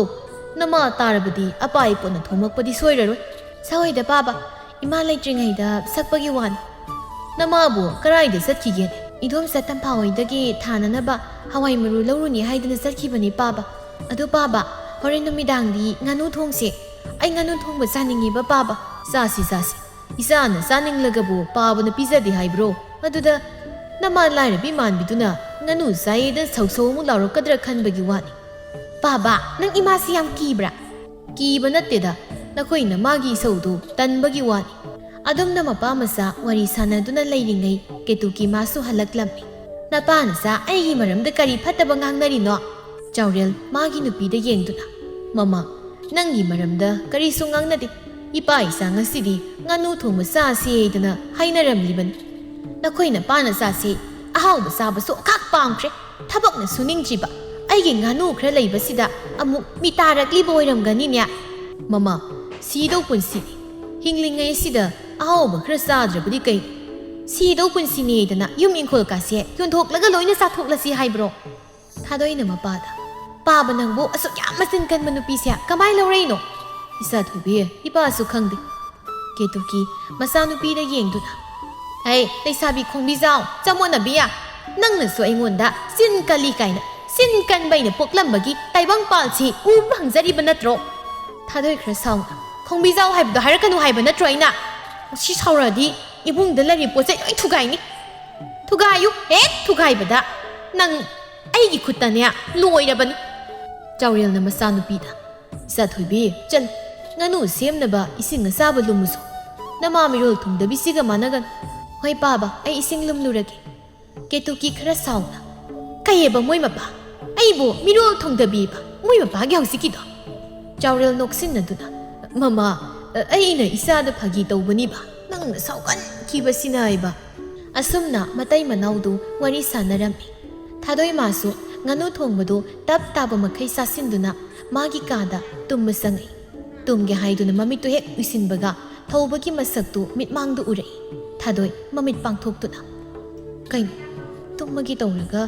ꯅꯃꯥ ꯇꯥꯔꯕꯗꯤ ꯑꯄꯥ ꯏꯄꯣꯠꯅ ꯊꯣꯝꯃꯛꯄꯗꯤ ꯁꯣꯏꯔꯔꯣꯏ꯫" "ꯁꯛꯑꯣꯏꯗ ꯄꯥꯕ, ꯏꯃꯥ ꯂꯩꯇ꯭ꯔꯤꯉꯩꯗ ꯁꯛꯄꯒꯤ ꯋꯥꯅꯤ꯫" "ꯅꯃꯥꯕꯨ ꯀꯔꯥꯏꯗ ꯆꯠꯈꯤꯒꯦꯅꯦ?" "ꯏꯗꯣꯝꯆꯥ ꯇꯝꯐꯥ ꯍꯣꯏꯗꯒꯤ ꯊꯥꯅꯅꯕ ꯍꯋꯥꯏ ꯃꯔꯨ ꯂꯧꯔꯨꯅꯤ ꯍꯥꯏꯗꯨꯅ ꯆꯠꯈꯤꯕꯅꯤ ꯄꯥꯕ꯫ ꯑꯗꯨ ꯄꯥꯕ, ꯍꯣꯔꯦꯟ ꯅꯨꯃꯤꯗꯥꯡꯗꯤ ꯉꯥꯅꯨ ꯊꯣꯡꯁꯦ꯫ ꯑꯩ ꯉꯥꯅꯨ ꯊꯣꯡꯕ ꯆꯥꯅꯤꯡꯉꯦꯕ ꯄꯥꯕ꯫" "ꯆꯥꯁꯤ, ꯆꯥꯁꯤ꯫ ꯏꯆꯥꯅ ꯆꯥꯅꯤꯡꯂꯒꯕꯨ ꯄꯥꯕꯅ ꯄꯤꯖꯗꯦ ꯍꯥꯏꯕ꯭ꯔꯣ? ꯑꯗꯨꯗ ꯅꯃꯥ ꯂꯥꯏꯔꯕꯤ ꯃꯥꯟꯕꯤꯗꯨꯅ ꯉꯥꯅꯨ ꯆꯥꯏꯌꯦꯗ ꯁꯧ ꯁꯧ ꯑꯃꯨꯛ ꯂꯥꯎꯔꯛꯀꯗ꯭ꯔꯥ ꯈꯟꯕꯒꯤ ꯋꯥꯅꯤ꯫" "ꯄꯥꯕ, ꯅꯪ ꯏꯃꯥꯁꯤ ꯌꯥꯝ ꯀꯤꯕ꯭ꯔꯥ?" "ꯀꯤꯕ ꯅꯠꯇꯦꯗ, ꯅꯈꯣꯏ ꯅꯃꯥꯒꯤ ꯏꯁꯧꯗꯨ ꯇꯟꯕꯒꯤ ꯋꯥꯅꯤ꯫" ꯑꯗꯨꯝꯅ ꯃꯄꯥ ꯃꯆꯥ ꯋꯥꯔꯤ ꯁꯥꯟꯅꯗꯨꯅ ꯂꯩꯔꯤꯉꯩ ꯀꯦꯇꯨꯀꯤ ꯃꯥꯁꯨ ꯍꯜꯂꯛꯂꯝꯃꯤ꯫ "ꯅꯄꯥ ꯅꯆꯥ ꯑꯩꯒꯤ ꯃꯔꯝꯗ ꯀꯔꯤ ꯐꯠꯇꯕ ꯉꯥꯡꯅꯔꯤꯅꯣ?" ꯆꯥꯎꯔꯦꯜ ꯃꯥꯒꯤ ꯅꯨꯄꯤꯗ ꯌꯦꯡꯗꯨꯅ, "ꯃꯃꯥ, ꯅꯪꯒꯤ ꯃꯔꯝꯗ ꯀꯔꯤꯁꯨ ꯉꯥꯡꯅꯗꯦ꯫ ꯏꯄꯥ ꯏꯆꯥ ꯉꯁꯤꯗꯤ ꯉꯥꯅꯨ ꯊꯣꯡꯕ ꯆꯥꯁꯦꯗꯅ ꯍꯥꯏꯅꯔꯝꯂꯤꯕꯅꯤ꯫ ꯅꯈꯣꯏ ꯅꯄꯥ ꯅꯆꯥꯁꯦ ꯑꯍꯥꯎꯕ ꯆꯥꯕꯁꯨ ꯑꯣꯈꯥꯛ ꯄꯥꯝꯈ꯭ꯔꯦ꯫ ꯊꯕꯛꯅ ꯁꯨꯅꯤꯡꯗ꯭ꯔꯤꯕ ꯑꯩꯒꯤ ꯉꯥꯅꯨ ꯈꯔ ꯂꯩꯕꯁꯤꯗ ꯑꯃꯨꯛ ꯃꯤ ꯇꯥꯔꯛꯂꯤꯕ ꯑꯣꯏꯔꯝꯒꯅꯤꯅꯦ꯫" "ꯃꯃꯥ, ꯁꯤꯗꯧ ꯄꯨꯟꯁꯤꯅꯤ꯫ ꯍꯤꯡꯂꯤꯉꯩ ꯑꯁꯤꯗ ꯑꯍꯥꯎꯕ ꯈꯔ ꯆꯥꯗ꯭ꯔꯕꯗꯤ ꯀꯩꯅꯣ? ꯁꯤꯗꯧ ꯄꯨꯟꯁꯤꯅꯦꯗꯅ ꯌꯨꯝ ꯏꯪꯈꯣꯜꯀꯥꯁꯦ ꯌꯣꯟꯊꯣꯛꯂꯒ ꯂꯣꯏꯅ ꯆꯥꯊꯣꯛꯂꯁꯤ ꯍꯥꯏꯕ꯭ꯔꯣ?" ꯊꯥꯗꯣꯏꯅ ꯃꯄꯥꯗ, "ꯄꯥꯕ ꯅꯪꯕꯨ ꯑꯁꯨꯛ ꯌꯥꯝ ꯃꯆꯤꯟ ꯀꯟꯕ ꯅꯨꯄꯤꯁꯦ ꯀꯃꯥꯏ ꯂꯧꯔꯛꯏꯅꯣ?" "ꯏꯆꯥ ꯊꯣꯏꯕꯤ, ꯏꯄꯥꯁꯨ ꯈꯪꯗꯦ꯫" ꯀꯦꯇꯨꯀꯤ ꯃꯆꯥꯅꯨꯄꯤꯗ ꯌꯦꯡꯗꯨꯅ, "ꯍꯩ, ꯂꯩꯁꯥꯕꯤ ꯈꯣꯡꯕꯤꯖꯥꯎ, ꯆꯃꯣꯠꯅꯕꯤ ꯌꯥ! ꯅꯪꯅꯁꯨ ꯑꯩꯉꯣꯟꯗ ꯆꯤꯟ ꯀꯜꯂꯤ ꯀꯥꯏꯅ, ꯆꯤꯟ ꯀꯟꯕ ꯑꯩꯅ ꯄꯣꯛꯂꯝꯕꯒꯤ ꯇꯥꯏꯕꯪꯄꯥꯜꯁꯤ ꯎꯕ ꯐꯪꯖꯔꯤꯕ ꯅꯠꯇ꯭ꯔꯣ? ꯊꯥꯗꯣꯏ ꯈꯔ ꯁꯥꯎꯅ, "ꯈꯣꯡꯕꯤꯖꯥꯎ ꯍꯥꯏꯕꯗꯣ ꯍꯥꯏꯔꯛꯀꯅꯨ ꯍꯥꯏꯕ ꯅꯠꯇ꯭ꯔꯣ ꯑꯩꯅ? ꯃꯁꯤ ꯁꯥꯎꯔꯛꯑꯗꯤ ꯏꯃꯨꯡꯗ ꯂꯩꯔꯤꯕ ꯄꯣꯠ ꯆꯩ ꯂꯣꯏ ꯊꯨꯒꯥꯏꯅꯤ꯫ ꯊꯨꯒꯥꯏꯌꯨ, ꯍꯦꯛ ꯊꯨꯒꯥꯏꯕꯗ ꯅꯪ ꯑꯩꯒꯤ ꯈꯨꯠꯇꯅꯦ ꯂꯣꯏꯔꯕꯅꯤ꯫" ꯆꯥꯎꯔꯦꯜꯅ ꯃꯆꯥꯅꯨꯄꯤꯗ, "ꯏꯆꯥ ꯊꯣꯏꯕꯤ, ꯆꯠꯂꯨ, ꯉꯥꯅꯨ ꯁꯦꯝꯅꯕ ꯏꯁꯤꯡ ꯑꯁꯥꯕ ꯂꯨꯝꯃꯨꯁꯨ꯫ ꯅꯃꯥ ꯃꯤꯔꯣꯜ ꯊꯨꯡꯗꯕꯤꯁꯤꯒ ꯃꯥꯟꯅꯒꯅꯨ꯫" "ꯍꯣꯏ ꯄꯥꯕ, ꯑꯩ ꯏꯁꯤꯡ ꯂꯨꯝꯂꯨꯔꯒꯦ꯫" ꯀꯦꯇꯨꯀꯤ ꯈꯔ ꯁꯥꯎꯅ, "ꯀꯩꯑꯕ ꯃꯣꯏ ꯃꯄꯥ? ꯑꯩꯕꯨ ꯃꯤꯔꯣꯜ ꯊꯨꯡꯗꯕꯤꯕ ꯃꯣꯏ ꯃꯄꯥꯒꯤ ꯍꯧꯖꯤꯛꯀꯤꯗꯣ?" ꯆꯥꯎꯔꯦꯜ ꯅꯣꯛꯁꯤꯟꯅꯗꯨꯅ, "ꯃꯃꯥ, ꯑꯩꯅ ꯏꯆꯥꯗ ꯐꯥꯒꯤ ꯇꯧꯕꯅꯤꯕ, ꯅꯪꯅ ꯁꯥꯎꯒꯟꯈꯤꯕꯁꯤꯅ ꯍꯥꯏꯕ꯫" ꯑꯁꯨꯝꯅ ꯃꯇꯩ ꯃꯅꯥꯎꯗꯨ ꯋꯥꯔꯤ ꯁꯥꯟꯅꯔꯝꯃꯤ꯫ ꯊꯥꯗꯣꯏ ꯃꯥꯁꯨ ꯉꯥꯅꯨ ꯊꯣꯡꯕꯗꯨ ꯇꯞ ꯇꯥꯕ ꯃꯈꯩ ꯆꯥꯁꯤꯟꯗꯨꯅ ꯃꯥꯒꯤ ꯀꯥꯗ ꯇꯨꯝꯕ ꯆꯪꯉꯛꯏ꯫ ꯇꯨꯝꯒꯦ ꯍꯥꯏꯗꯨꯅ ꯃꯃꯤꯠꯇꯨ ꯍꯦꯛ ꯎꯏꯁꯤꯟꯕꯒ ꯊꯧꯕꯒꯤ ꯃꯁꯛꯇꯨ ꯃꯤꯠꯃꯥꯡꯗ ꯎꯔꯛꯏ꯫ ꯊꯥꯗꯣꯏ ꯃꯃꯤꯠ ꯄꯥꯡꯊꯣꯛꯇꯨꯅ, "ꯀꯩꯅꯣ, ꯇꯨꯝꯃꯒꯦ ꯇꯧꯔꯒ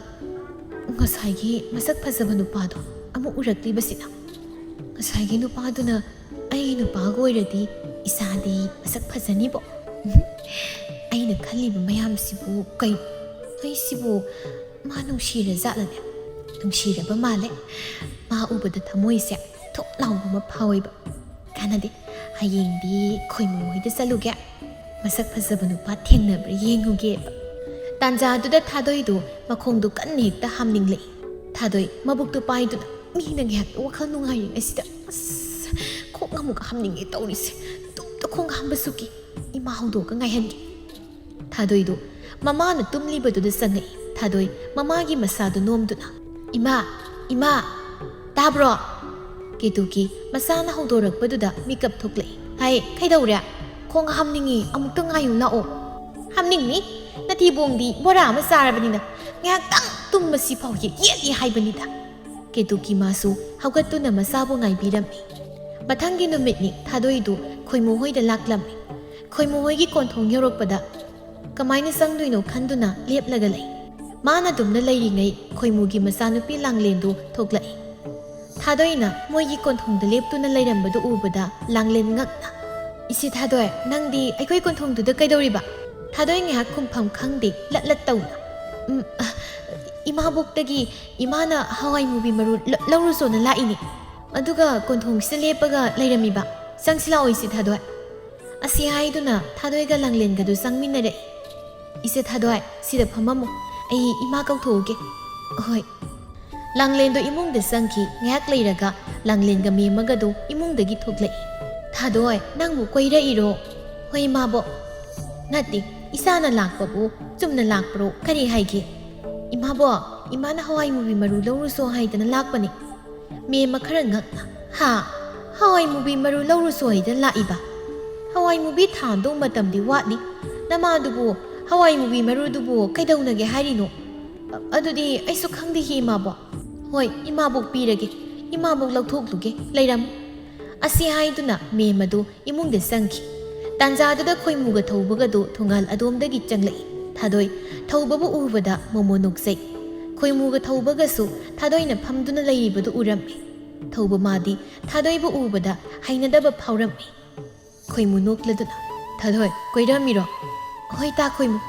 ꯉꯁꯥꯏꯒꯤ ꯃꯁꯛ ꯐꯖꯕ ꯅꯨꯄꯥꯗꯣ ꯑꯃꯨꯛ ꯎꯔꯛꯂꯤꯕꯁꯤꯅ? ꯉꯁꯥꯏꯒꯤ ꯅꯨꯄꯥꯗꯨꯅ ꯑꯩꯒꯤ ꯅꯨꯄꯥꯒ ꯑꯣꯏꯔꯗꯤ ꯏꯁꯥꯗꯤ ꯃꯁꯛ ꯐꯖꯅꯤꯕꯣ꯫ ꯑꯩꯅ ꯈꯜꯂꯤꯕ ꯃꯌꯥꯝꯁꯤꯕꯨ ꯀꯩꯅꯣ? ꯑꯩꯁꯤꯕꯨ ꯃꯥ ꯅꯨꯡꯁꯤꯔꯖꯥꯠꯂꯅꯦ? ꯅꯨꯡꯁꯤꯔꯕ ꯃꯥꯜꯂꯦ꯫ ꯃꯥ ꯎꯕꯗ ꯊꯃꯣꯏꯁꯦ ꯊꯨꯛ ꯂꯥꯎꯕ ꯑꯃ ꯐꯥꯎꯋꯦꯕ꯫ ꯀꯥꯟꯅꯗꯦ, ꯍꯌꯦꯡꯗꯤ ꯈꯣꯏꯃꯨ ꯍꯣꯏꯗ ꯆꯠꯂꯨꯒꯦ, ꯃꯁꯛ ꯐꯖꯕ ꯅꯨꯄꯥ ꯊꯦꯡꯅꯕ꯭ꯔꯥ ꯌꯦꯡꯉꯨꯒꯦꯕ꯫" ꯇꯥꯟꯖꯥꯗꯨꯗ ꯊꯥꯗꯣꯏꯗꯨ ꯃꯈꯣꯡꯗꯨ ꯀꯟꯅ ꯍꯦꯛꯇ ꯍꯥꯝꯅꯤꯡꯂꯛꯏ꯫ ꯊꯥꯗꯣꯏ ꯃꯕꯨꯛꯇꯨ ꯄꯥꯏꯗꯨꯅ, "ꯃꯤꯅ ꯉꯥꯏꯍꯥꯛꯇ ꯋꯥꯈꯜ ꯅꯨꯡꯉꯥꯏꯔꯤꯉꯩꯁꯤꯗ ꯑꯁ ꯈꯣꯡ ꯑꯃꯨꯛ ꯍꯥꯝꯅꯤꯡꯉꯦ ꯇꯧꯔꯤꯁꯦ꯫ ꯇꯨꯝꯗ ꯈꯣꯡ ꯍꯥꯝꯕꯁꯨ ꯀꯤ, ꯏꯃꯥ ꯍꯧꯗꯣꯛꯑꯒ ꯉꯥꯏꯍꯟꯒꯦ꯫" ꯊꯥꯗꯣꯏꯗꯨ ꯃꯃꯥꯅ ꯇꯨꯝꯂꯤꯕꯗꯨꯗ ꯆꯪꯉꯛꯏ꯫ ꯊꯥꯗꯣꯏ ꯃꯃꯥꯒꯤ ꯃꯁꯥꯗꯨ ꯅꯣꯝꯗꯨꯅ, "ꯏꯃꯥ, ꯏꯃꯥ, ꯇꯥꯕ꯭ꯔꯣ?" ꯀꯦꯇꯨꯀꯤ ꯃꯁꯥꯅ ꯍꯧꯗꯣꯔꯛꯄꯗꯨꯗ ꯃꯤꯀꯞ ꯊꯣꯛꯂꯛꯏ꯫ "ꯍꯥꯏ, ꯀꯩꯗꯧꯔꯦ? ꯈꯣꯡ ꯍꯥꯝꯅꯤꯡꯉꯤ, ꯑꯃꯨꯛꯇ ꯉꯥꯏꯌꯨ ꯂꯥꯛꯑꯣ꯫" "ꯍꯥꯝꯅꯤꯡꯅꯤ? ꯅꯊꯤꯕꯣꯡꯗꯤ ꯕꯣꯔꯥ ꯑꯃ ꯆꯥꯔꯕꯅꯤꯅ ꯉꯥꯏꯍꯥꯛꯇꯪ ꯇꯨꯝꯕꯁꯤ ꯐꯥꯎ ꯌꯦꯠ ꯌꯦꯠꯂꯤ ꯍꯥꯏꯕꯅꯤꯗ꯫" ꯀꯦꯇꯨꯀꯤ ꯃꯥꯁꯨ ꯍꯧꯒꯠꯇꯨꯅ ꯃꯆꯥꯕꯨ ꯉꯥꯏꯕꯤꯔꯝꯃꯤ꯫ ꯃꯊꯪꯒꯤ ꯅꯨꯃꯤꯠꯅꯤ ꯊꯥꯗꯣꯏꯗꯨ ꯈꯣꯏꯃꯨ ꯍꯣꯏꯗ ꯂꯥꯛꯂꯝꯃꯤ꯫ ꯈꯣꯏꯃꯨ ꯍꯣꯏꯒꯤ ꯀꯣꯟꯊꯣꯡ ꯌꯧꯔꯛꯄꯗ ꯀꯃꯥꯏꯅ ꯆꯪꯗꯣꯏꯅꯣ ꯈꯟꯗꯨꯅ ꯂꯦꯞꯂꯒ ꯂꯩ꯫ ꯃꯥꯅ ꯑꯗꯨꯝꯅ ꯂꯩꯔꯤꯉꯩ ꯈꯣꯏꯃꯨꯒꯤ ꯃꯆꯥꯅꯨꯄꯤ ꯂꯥꯡꯂꯦꯟꯗꯨ ꯊꯣꯛꯂꯛꯏ꯫ ꯊꯥꯗꯣꯏꯅ ꯃꯣꯏꯒꯤ ꯀꯣꯟꯊꯣꯡꯗ ꯂꯦꯞꯇꯨꯅ ꯂꯩꯔꯝꯕꯗꯨ ꯎꯕꯗ ꯂꯥꯡꯂꯦꯟ ꯉꯛꯅ, "ꯏꯆꯦ ꯊꯥꯗꯣꯏ, ꯅꯪꯗꯤ ꯑꯩꯈꯣꯏ ꯀꯣꯟꯊꯣꯡꯗꯨꯗ ꯀꯩꯗꯧꯔꯤꯕ?" ꯊꯥꯗꯣꯏ ꯉꯥꯏꯍꯥꯛ ꯈꯨꯝꯐꯝ ꯈꯪꯗꯦ, ꯂꯠ ꯂꯠ ꯇꯧꯅ, ꯎꯝ, ꯑ, ꯏꯃꯥꯕꯣꯛꯇꯒꯤ ꯏꯃꯥꯅ ꯍꯋꯥꯏ ꯃꯨꯕꯤ ꯃꯔꯨ ꯂ-, ꯂꯧꯔꯨꯆꯣꯅ ꯂꯥꯛꯏꯅꯦ꯫ ꯑꯗꯨꯒ ꯀꯣꯟꯊꯣꯡꯁꯤꯗ ꯂꯦꯞꯄꯒ ꯂꯩꯔꯝꯃꯤꯕ꯫ "ꯆꯪꯁꯤ ꯂꯥꯛꯑꯣ, ꯏꯆꯦ ꯊꯥꯗꯣꯏ꯫" ꯑꯁꯤ ꯍꯥꯏꯗꯨꯅ ꯊꯥꯗꯣꯏꯒ ꯂꯥꯡꯂꯦꯟꯒꯗꯨ ꯆꯪꯃꯤꯟꯅꯔꯛꯏ꯫ "ꯏꯆꯦ ꯊꯥꯗꯣꯏ, ꯁꯤꯗ ꯐꯝꯃꯝꯃꯨ꯫ ꯑꯩ ꯏꯃꯥ ꯀꯧꯊꯣꯛꯎꯒꯦ꯫" "ꯍꯣꯏ꯫" ꯂꯥꯡꯂꯦꯟꯗꯣ ꯏꯃꯨꯡꯗ ꯆꯪꯈꯤ꯫ ꯉꯥꯏꯍꯥꯛ ꯂꯩꯔꯒ ꯂꯥꯡꯂꯦꯟꯒ ꯃꯦꯝꯃꯒꯗꯨ ꯏꯃꯨꯡꯗꯒꯤ ꯊꯣꯛꯂꯛꯏ꯫ "ꯊꯥꯗꯣꯏ, ꯅꯪꯕꯨ ꯀꯣꯏꯔꯛꯏꯔꯣ?" "ꯍꯣꯏ, ꯏꯃꯥꯕꯣꯛ꯫" "ꯅꯠꯇꯦ, ꯏꯆꯥꯅ ꯂꯥꯛꯄꯕꯨ ꯆꯨꯝꯅ ꯂꯥꯛꯄ꯭ꯔꯣ? ꯀꯔꯤ ꯍꯥꯏꯒꯦ?" "ꯏꯃꯥꯕꯣꯛ, ꯏꯃꯥꯅ ꯍꯋꯥꯏ ꯃꯨꯕꯤ ꯃꯔꯨ ꯂꯧꯔꯨꯆꯣ ꯍꯥꯏꯗꯅ ꯂꯥꯛꯄꯅꯤ꯫" ꯃꯦꯝꯃ ꯈꯔ ꯉꯛꯅ, "ꯍꯥ? ꯍꯋꯥꯏ ꯃꯨꯕꯤ ꯃꯔꯨ ꯂꯧꯔꯨꯆꯣ ꯍꯥꯏꯗꯅ ꯂꯥꯛꯏꯕ? ꯍꯋꯥꯏ ꯃꯨꯕꯤ ꯊꯥꯗꯧ ꯃꯇꯝꯗꯤ ꯋꯥꯠꯂꯤ꯫ ꯅꯃꯥꯗꯨꯕꯨ ꯍꯋꯥꯏ ꯃꯨꯕꯤ ꯃꯔꯨꯗꯨꯕꯨ ꯀꯩꯗꯧꯅꯒꯦ ꯍꯥꯏꯔꯤꯅꯣ?" "ꯑ-, ꯑꯗꯨꯗꯤ ꯑꯩꯁꯨ ꯈꯪꯗꯦ, ꯏꯃꯥꯕꯣꯛ꯫" "ꯍꯣꯏ, ꯏꯃꯥꯕꯣꯛ ꯄꯤꯔꯒꯦ꯫ ꯏꯃꯥꯕꯣꯛ ꯂꯧꯊꯣꯛꯂꯨꯒꯦ꯫ ꯂꯩꯔꯝꯃꯨ꯫" ꯑꯁꯤ ꯍꯥꯏꯗꯨꯅ ꯃꯦꯝꯃꯗꯨ ꯏꯃꯨꯡꯗ ꯆꯪꯈꯤ꯫ ꯇꯥꯟꯖꯥꯗꯨꯗ ꯈꯣꯏꯃꯨꯒ ꯊꯧꯕꯒꯗꯨ ꯊꯣꯡꯒꯥꯜ ꯑꯗꯣꯝꯗꯒꯤ ꯆꯪꯂꯛꯏ꯫ ꯊꯥꯗꯣꯏ ꯊꯧꯕꯕꯨ ꯎꯕꯗ ꯃꯣꯃꯣ ꯅꯣꯛꯆꯩ꯫ ꯈꯣꯏꯃꯨꯒ ꯊꯧꯕꯒꯁꯨ ꯊꯥꯗꯣꯏꯅ ꯐꯝꯗꯨꯅ ꯂꯩꯔꯤꯕꯗꯨ ꯎꯔꯝꯃꯤ꯫ ꯊꯧꯕ ꯃꯥꯗꯤ ꯊꯥꯗꯣꯏꯕꯨ ꯎꯕꯗ ꯍꯩꯅꯗꯕ ꯐꯥꯎꯔꯝꯃꯤ꯫ ꯈꯣꯏꯃꯨ ꯅꯣꯛꯂꯗꯨꯅ, "ꯊꯥꯗꯣꯏ, ꯀꯣꯏꯔꯝꯃꯤꯔꯣ?" "ꯍꯣꯏ ꯇꯥ ꯈꯣꯏꯃꯨ꯫"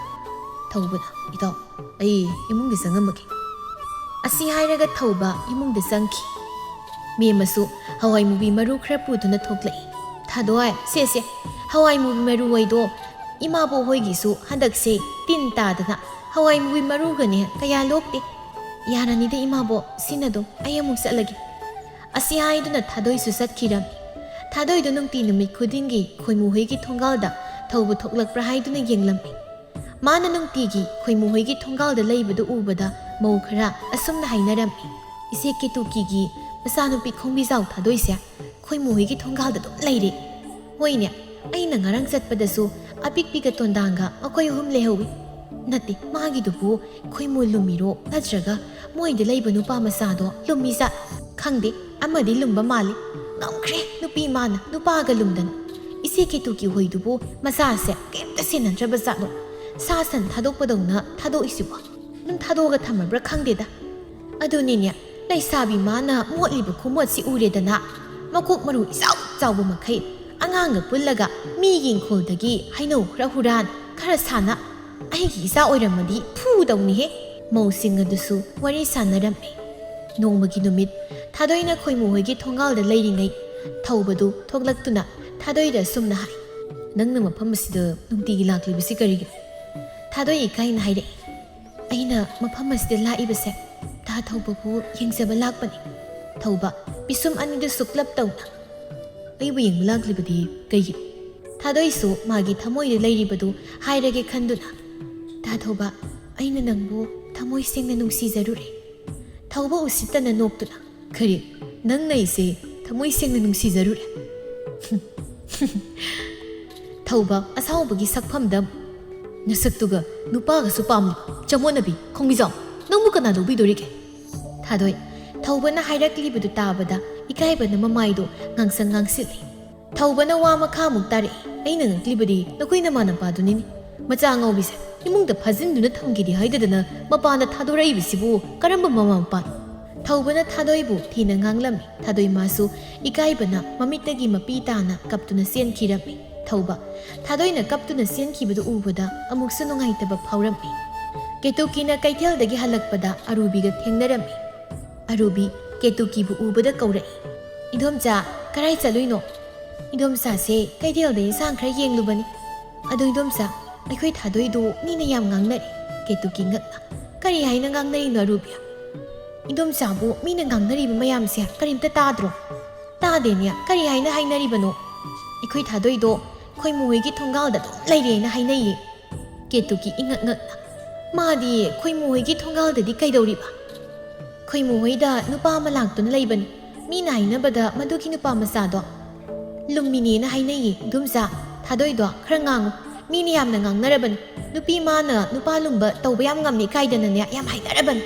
ꯊꯧꯕꯅ, "ꯏꯇꯥꯎ, ꯑꯩ ꯏꯃꯨꯡꯗ ꯆꯪꯉꯝꯃꯒꯦ꯫" ꯑꯁꯤ ꯍꯥꯏꯔꯒ ꯊꯧꯕ ꯏꯃꯨꯡꯗ ꯆꯪꯈꯤ꯫ ꯃꯦꯝꯃꯁꯨ ꯍꯋꯥꯏ ꯃꯨꯕꯤ ꯃꯔꯨ ꯈꯔ ꯄꯨꯗꯨꯅ ꯊꯣꯛꯂꯛꯏ꯫ "ꯊꯥꯗꯣꯏ, ꯁꯦ, ꯁꯦ, ꯍꯋꯥꯏ ꯃꯨꯕꯤ ꯃꯔꯨ ꯑꯣꯏꯗꯣ ꯏꯃꯥꯕꯣꯛ ꯍꯣꯏꯒꯤꯁꯨ ꯍꯟꯗꯛꯁꯦ ꯇꯤꯟ ꯇꯥꯗꯅ ꯍꯋꯥꯏ ꯃꯨꯕꯤ ꯃꯔꯨꯒꯅꯦ ꯀꯌꯥ ꯂꯣꯛꯇꯦ꯫" "ꯌꯥꯔꯅꯤꯗ ꯏꯃꯥꯕꯣꯛ, ꯁꯤꯅ ꯑꯗꯨꯝ, ꯑꯩ ꯑꯃꯨꯛ ꯆꯠꯂꯒꯦ꯫" ꯑꯁꯤ ꯍꯥꯏꯗꯨꯅ ꯊꯥꯗꯣꯏꯁꯨ ꯆꯠꯈꯤꯔꯝꯃꯤ꯫ ꯊꯥꯗꯣꯏꯗꯨ ꯅꯨꯡꯇꯤ ꯅꯨꯃꯤꯠ ꯈꯨꯗꯤꯡꯒꯤ ꯈꯣꯏꯃꯨ ꯍꯣꯏꯒꯤ ꯊꯣꯡꯒꯥꯜꯗ ꯊꯧꯕ ꯊꯣꯛꯂꯛꯄ꯭ꯔꯥ ꯍꯥꯏꯗꯨꯅ ꯌꯦꯡꯂꯝꯃꯤ꯫ ꯃꯥꯅ ꯅꯨꯡꯇꯤꯒꯤ ꯈꯣꯏꯃꯨ ꯍꯣꯏꯒꯤ ꯊꯣꯡꯒꯥꯜꯗ ꯂꯩꯕꯗꯨ ꯎꯕꯗ ꯃꯧ ꯈꯔ ꯑꯁꯨꯝꯅ ꯍꯥꯏꯅꯔꯝꯃꯤ, "ꯏꯆꯦ ꯀꯦꯇꯨꯀꯤꯒꯤ ꯃꯆꯥꯅꯨꯄꯤ ꯈꯣꯡꯕꯤꯖꯥꯎ ꯊꯥꯗꯣꯏꯁꯦ ꯈꯣꯏꯃꯨ ꯍꯣꯏꯒꯤ ꯊꯣꯡꯒꯥꯜꯗ ꯑꯗꯨꯝ ꯂꯩꯔꯦ꯫" "ꯍꯣꯏꯅꯦ, ꯑꯩꯅ ꯉꯔꯥꯡ ꯆꯠꯄꯗꯁꯨ ꯑꯄꯤꯛꯄꯤꯒ ꯇꯣꯟꯗꯥꯡꯒ ꯃꯈꯣꯏ ꯑꯍꯨꯝ ꯂꯩꯍꯧꯏ꯫" "ꯅꯠꯇꯦ, ꯃꯥꯒꯤꯗꯨꯕꯨ ꯈꯣꯏꯃꯨ ꯂꯨꯝꯃꯤꯔꯣ, ꯅꯠꯇ꯭ꯔꯒ ꯃꯣꯏꯗ ꯂꯩꯕ ꯅꯨꯄꯥ ꯃꯆꯥꯗꯣ ꯂꯨꯝꯃꯤꯖꯥꯠ? ꯈꯪꯗꯦ, ꯑꯃꯗꯤ ꯂꯨꯝꯕ ꯃꯥꯜꯂꯤ꯫ ꯉꯝꯈ꯭ꯔꯦ ꯅꯨꯄꯤ ꯃꯥꯅ ꯅꯨꯄꯥꯒ ꯂꯨꯝꯗꯅ꯫ ꯏꯆꯦ ꯀꯦꯇꯨꯀꯤ ꯍꯣꯏꯗꯨꯕꯨ ꯃꯆꯥꯁꯦ ꯀꯩꯝꯇ ꯁꯦꯟꯅꯗ꯭ꯔꯕ ꯖꯥꯠꯂꯣ? ꯁꯥ ꯁꯟ ꯊꯥꯗꯣꯛꯄꯗꯧꯅ ꯊꯥꯗꯣꯛꯏꯁꯤꯕꯣ? ꯑꯗꯨꯝ ꯊꯥꯗꯣꯛꯑꯒ ꯊꯝꯃꯕ꯭ꯔꯥ ꯈꯪꯗꯦꯗ꯫ ꯑꯗꯨꯅꯤꯅꯦ, ꯂꯩꯁꯥꯕꯤ ꯃꯥꯅ ꯃꯣꯠꯂꯤꯕ ꯈꯨꯃꯣꯠꯁꯤ ꯎꯔꯦꯗꯅ, ꯃꯀꯣꯛ ꯃꯔꯨ ꯏꯆꯥꯎ ꯆꯥꯎꯕ ꯃꯈꯩ ꯑꯉꯥꯡꯒ ꯄꯨꯜꯂꯒ ꯃꯤꯒꯤ ꯏꯪꯈꯣꯜꯗꯒꯤ ꯍꯩꯅꯧ ꯈꯔ ꯍꯨꯔꯥꯟ, ꯈꯔ ꯁꯥꯟꯅ, ꯑꯩꯒꯤ ꯏꯆꯥ ꯑꯣꯏꯔꯝꯃꯗꯤ ꯐꯨꯗꯧꯅꯤꯍꯦ꯫ ꯃꯧꯁꯤꯡ ꯑꯗꯨꯁꯨ ꯋꯥꯔꯤ ꯁꯥꯟꯅꯔꯝꯃꯤ꯫ ꯅꯣꯡꯃꯒꯤ ꯅꯨꯃꯤꯠ ꯊꯥꯗꯣꯏꯅ ꯈꯣꯏꯃꯨ ꯍꯣꯏꯒꯤ ꯊꯣꯡꯒꯥꯜꯗ ꯂꯩꯔꯤꯉꯩ ꯊꯧꯕꯗꯨ ꯊꯣꯛꯂꯛꯇꯨꯅ ꯊꯥꯗꯣꯏꯗ ꯑꯁꯨꯝꯅ ꯍꯥꯏ, "ꯅꯪꯅ ꯃꯐꯝ ꯑꯁꯤꯗ ꯅꯨꯡꯇꯤꯒꯤ ꯂꯥꯛꯂꯤꯕꯁꯤ ꯀꯔꯤꯒꯤꯅꯣ?" ꯊꯥꯗꯣꯏ ꯏꯀꯥꯏꯅ ꯍꯥꯏꯔꯛꯏ, "ꯑꯩꯅ ꯃꯐꯝ ꯑꯁꯤꯗ ꯂꯥꯛꯏꯕꯁꯦ ꯇꯥ ꯊꯧꯕꯕꯨ ꯌꯦꯡꯖꯕ ꯂꯥꯛꯄꯅꯤ꯫" ꯊꯧꯕ ꯄꯤꯁꯨꯝ ꯑꯅꯤꯗꯨ ꯁꯨꯛꯂꯞ ꯇꯧꯅ, "ꯑꯩꯕꯨ ꯌꯦꯡꯕ ꯂꯥꯛꯂꯤꯕꯗꯤ ꯀꯩꯒꯤꯅꯣ?" ꯊꯥꯗꯣꯏꯁꯨ ꯃꯥꯒꯤ ꯊꯃꯣꯏꯗ ꯂꯩꯔꯤꯕꯗꯨ ꯍꯥꯏꯔꯒꯦ ꯈꯟꯗꯨꯅ, "ꯇꯥ ꯊꯧꯕ, ꯑꯩꯅ ꯅꯪꯕꯨ ꯊꯃꯣꯏ ꯁꯦꯡꯅ ꯅꯨꯡꯁꯤꯖꯔꯨꯔꯦ꯫" ꯊꯧꯕ ꯎꯁꯤꯠꯇꯅ ꯅꯣꯛꯇꯨꯅ, "ꯀꯔꯤ? ꯅꯪꯅ ꯑꯩꯁꯦ ꯊꯃꯣꯏ ꯁꯦꯡꯅ ꯅꯨꯡꯁꯤꯖꯔꯨꯔꯦ?" ꯊꯧꯕ ꯑꯁꯥꯎꯕꯒꯤ ꯁꯛꯐꯝꯗ, "ꯅꯁꯛꯇꯨꯒ ꯅꯨꯄꯥꯒꯁꯨ ꯄꯥꯝꯂꯤꯕ ꯆꯃꯣꯠꯅꯕꯤ ꯈꯣꯡꯕꯤꯖꯥꯎ, ꯅꯪꯕꯨ ꯀꯅꯥ ꯂꯧꯕꯤꯗꯣꯔꯤꯒꯦ?" ꯊꯥꯗꯣꯏ, ꯊꯧꯕꯅ ꯍꯥꯏꯔꯛꯂꯤꯕꯗꯨ ꯇꯥꯕꯗ ꯏꯀꯥꯏꯕꯅ ꯃꯃꯥꯏꯗꯣ ꯉꯥꯡꯁꯪ ꯉꯥꯡꯁꯤꯜꯂꯤ꯫ ꯊꯧꯕꯅ ꯋꯥ ꯃꯈꯥꯃꯨꯛ ꯇꯥꯔꯛꯏ, "ꯑꯩꯅ ꯉꯛꯂꯤꯕꯗꯤ ꯅꯈꯣꯏ ꯅꯃꯥꯅꯄꯥꯗꯨꯅꯤꯅꯦ꯫ ꯃꯆꯥ ꯑꯉꯥꯎꯕꯤꯁꯦ ꯏꯃꯨꯡꯗ ꯐꯥꯖꯤꯟꯗꯨꯅ ꯊꯝꯒꯦꯗꯤ ꯍꯥꯏꯗꯗꯅ ꯃꯄꯥꯟꯗ ꯊꯥꯗꯣꯔꯛꯏꯕꯁꯤꯕꯨ ꯀꯔꯝꯕ ꯃꯃꯥ ꯃꯄꯥꯅꯣ?" ꯊꯧꯕꯅ ꯊꯥꯗꯣꯏꯕꯨ ꯊꯤꯅ ꯉꯥꯡꯂꯝꯃꯤ꯫ ꯊꯥꯗꯣꯏ ꯃꯥꯁꯨ ꯏꯀꯥꯏꯕꯅ ꯃꯃꯤꯠꯇꯒꯤ ꯃꯄꯤ ꯇꯥꯅ ꯀꯞꯇꯨꯅ ꯆꯦꯟꯈꯤꯔꯝꯃꯤ꯫ ꯊꯧꯕ ꯊꯥꯗꯣꯏꯅ ꯀꯞꯇꯨꯅ ꯆꯦꯟꯈꯤꯕꯗꯨ ꯎꯕꯗ ꯑꯃꯨꯛꯁꯨ ꯅꯨꯡꯉꯥꯏꯇꯕ ꯐꯥꯎꯔꯝꯃꯤ꯫ ꯀꯦꯇꯨꯀꯤꯅ ꯀꯩꯊꯦꯜꯗꯒꯤ ꯍꯜꯂꯛꯄꯗ ꯑꯔꯨꯕꯤꯒ ꯊꯦꯡꯅꯔꯝꯃꯤ꯫ ꯑꯔꯨꯕꯤ ꯀꯦꯇꯨꯀꯤꯕꯨ ꯎꯕꯗ ꯀꯧꯔꯛꯏ, "ꯏꯗꯣꯝꯆꯥ, ꯀꯔꯥꯏ ꯆꯠꯂꯨꯏꯅꯣ?" "ꯏꯗꯣꯝꯆꯥꯁꯦ ꯀꯩꯊꯦꯜꯗ ꯏꯟꯁꯥꯡ ꯈꯔ ꯌꯦꯡꯂꯨꯕꯅꯤ꯫ ꯑꯗꯣ ꯏꯗꯣꯝꯆꯥ, ꯑꯩꯈꯣꯏ ꯊꯥꯗꯣꯏꯗꯣ ꯃꯤꯅ ꯌꯥꯝ ꯉꯥꯡꯅꯔꯦ꯫" ꯀꯦꯇꯨꯀꯤ ꯉꯛꯅ, "ꯀꯔꯤ ꯍꯥꯏꯅ ꯉꯥꯡꯅꯔꯤꯅꯣ ꯑꯔꯨꯕꯤ?" "ꯏꯗꯣꯝꯆꯥꯕꯨ ꯃꯤꯅ ꯉꯥꯡꯅꯔꯤꯕ ꯃꯌꯥꯝꯁꯦ ꯀꯔꯤꯝꯇ ꯇꯥꯗ꯭ꯔꯣ?" "ꯇꯥꯗꯦꯅꯦ, ꯀꯔꯤ ꯍꯥꯏꯅ ꯍꯥꯏꯅꯔꯤꯕꯅꯣ?" "ꯑꯩꯈꯣꯏ ꯊꯥꯗꯣꯏꯗꯣ ꯈꯣꯏꯃꯨ ꯍꯣꯏꯒꯤ ꯊꯣꯡꯒꯥꯜꯗ ꯑꯗꯨꯝ ꯂꯩꯔꯦꯅ ꯍꯥꯏꯅꯩꯌꯦ꯫" ꯀꯦꯇꯨꯀꯤ ꯏꯉꯛ ꯉꯛꯅ, "ꯃꯥꯗꯤ ꯈꯣꯏꯃꯨ ꯍꯣꯏꯒꯤ ꯊꯣꯡꯒꯥꯜꯗꯗꯤ ꯀꯩꯗꯧꯔꯤꯕ?" "ꯈꯣꯏꯃꯨ ꯍꯣꯏꯗ ꯅꯨꯄꯥ ꯑꯃ ꯂꯥꯛꯇꯨꯅ ꯂꯩꯕꯅꯤ꯫ ꯃꯤꯅ ꯍꯥꯏꯅꯕꯗ ꯃꯗꯨꯒꯤ ꯅꯨꯄꯥ ꯃꯆꯥꯗꯣ ꯂꯨꯝꯃꯤꯅꯦꯅ ꯍꯥꯏꯅꯩꯌꯦ꯫ ꯏꯗꯣꯝꯆꯥ, ꯊꯥꯗꯣꯏꯗꯣ ꯈꯔ ꯉꯥꯡꯉꯨ꯫ ꯃꯤꯅ ꯌꯥꯝꯅ ꯉꯥꯡꯅꯔꯕꯅꯤ꯫ ꯅꯨꯄꯤ ꯃꯥꯅ ꯅꯨꯄꯥ ꯂꯨꯝꯕ ꯇꯧꯕ ꯌꯥꯝ ꯉꯝꯃꯤ ꯀꯥꯏꯗꯅꯅꯦ ꯌꯥꯝ ꯍꯥꯏꯅꯔꯕꯅꯤ꯫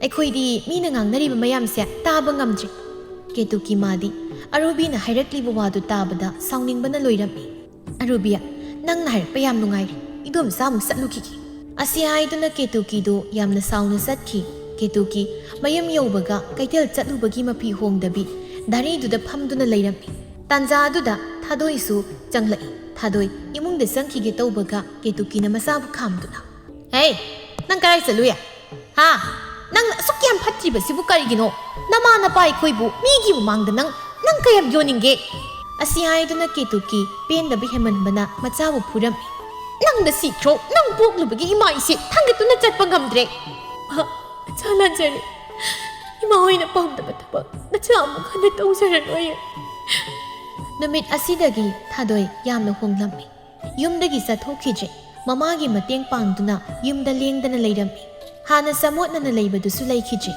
ꯑꯩꯈꯣꯏꯗꯤ ꯃꯤꯅ ꯉꯥꯡꯅꯔꯤꯕ ꯃꯌꯥꯝꯁꯦ ꯇꯥꯕ ꯉꯝꯗ꯭ꯔꯦ꯫" ꯀꯦꯇꯨꯀꯤ ꯃꯥꯗꯤ ꯑꯔꯨꯕꯤꯅ ꯍꯥꯏꯔꯛꯂꯤꯕ ꯋꯥꯗꯨ ꯇꯥꯕꯗ ꯁꯥꯎꯅꯤꯡꯕꯅ ꯂꯣꯏꯔꯝꯃꯤ꯫ "ꯑꯔꯨꯕꯤ, ꯅꯪꯅ ꯍꯥꯏꯔꯛꯄ ꯌꯥꯝ ꯅꯨꯡꯉꯥꯏꯔꯦ꯫ ꯏꯗꯣꯝꯆꯥ ꯑꯃꯨꯛ ꯆꯠꯂꯨꯈꯤꯒꯦ꯫" ꯑꯁꯤ ꯍꯥꯏꯗꯨꯅ ꯀꯦꯇꯨꯀꯤꯗꯨ ꯌꯥꯝꯅ ꯁꯥꯎꯅ ꯆꯠꯈꯤ꯫ ꯀꯦꯇꯨꯀꯤ ꯃꯌꯨꯝ ꯌꯧꯕꯒ ꯀꯩꯊꯦꯜ ꯆꯠꯂꯨꯕꯒꯤ ꯃꯐꯤ ꯍꯣꯡꯗꯕꯤ ꯗꯥꯔꯤꯗꯨꯗ ꯐꯝꯗꯨꯅ ꯂꯩꯔꯝꯃꯤ꯫ ꯇꯥꯟꯖꯥ ꯑꯗꯨꯗ ꯊꯥꯗꯣꯏꯁꯨ ꯆꯪꯂꯛꯏ꯫ ꯊꯥꯗꯣꯏ ꯏꯃꯨꯡꯗ ꯆꯪꯈꯤꯒꯦ ꯇꯧꯕꯒ ꯀꯦꯇꯨꯀꯤꯅ ꯃꯆꯥꯕꯨ ꯈꯥꯝꯗꯨꯅ, "ꯍꯦ, ꯅꯪ ꯀꯗꯥꯏ ꯆꯠꯂꯨꯏ? ꯍꯥ? ꯅꯪ ꯑꯁꯨꯛ ꯌꯥꯝ ꯐꯠꯇ꯭ꯔꯤꯕꯁꯤꯕꯨ ꯀꯔꯤꯒꯤꯅꯣ? ꯅꯃꯥ ꯅꯄꯥ ꯑꯩꯈꯣꯏꯕꯨ ꯃꯤꯒꯤ ꯃꯃꯥꯡꯗ ꯅꯪ, ꯅꯪ ꯀꯌꯥꯝ ꯌꯣꯟꯅꯤꯡꯒꯦ?" ꯑꯁꯤ ꯍꯥꯏꯗꯨꯅ ꯀꯦꯇꯨꯀꯤ ꯄꯦꯟꯗꯕ ꯍꯦꯟꯃꯟꯕꯅ ꯃꯆꯥꯕꯨ ꯐꯨꯔꯝꯃꯤ꯫ "ꯅꯪꯗ ꯁꯤꯈ꯭ꯔꯣ, ꯅꯪ ꯄꯣꯛꯂꯨꯕꯒꯤ ꯏꯃꯥ ꯏꯆꯦ ꯊꯥꯡꯒꯠꯇꯨꯅ ꯆꯠꯄ ꯉꯝꯗ꯭ꯔꯦ꯫ ꯃꯆꯥ ꯂꯥꯟꯖꯔꯦ꯫ ꯏꯃꯥ ꯍꯣꯏꯅ ꯄꯥꯝꯗꯕ ꯊꯕꯛ ꯅꯆꯥ ꯑꯃꯨꯛ ꯍꯟꯅ ꯇꯧꯖꯔꯔꯣꯏ꯫" ꯅꯨꯃꯤꯠ ꯑꯁꯤꯗꯒꯤ ꯊꯥꯗꯣꯏ ꯌꯥꯝꯅ ꯍꯣꯡꯂꯝꯃꯤ꯫ ꯌꯨꯝꯗꯒꯤ ꯆꯠꯊꯣꯛꯈꯤꯗ꯭ꯔꯦ꯫ ꯃꯃꯥꯒꯤ ꯃꯇꯦꯡ ꯄꯥꯡꯗꯨꯅ ꯌꯨꯝꯗ ꯂꯦꯡꯗꯅ ꯂꯩꯔꯝꯃꯤ꯫ ꯍꯥꯟꯅ ꯆꯃꯣꯠꯅꯅ ꯂꯩꯕꯗꯨꯁꯨ ꯂꯩꯈꯤꯗ꯭ꯔꯦ꯫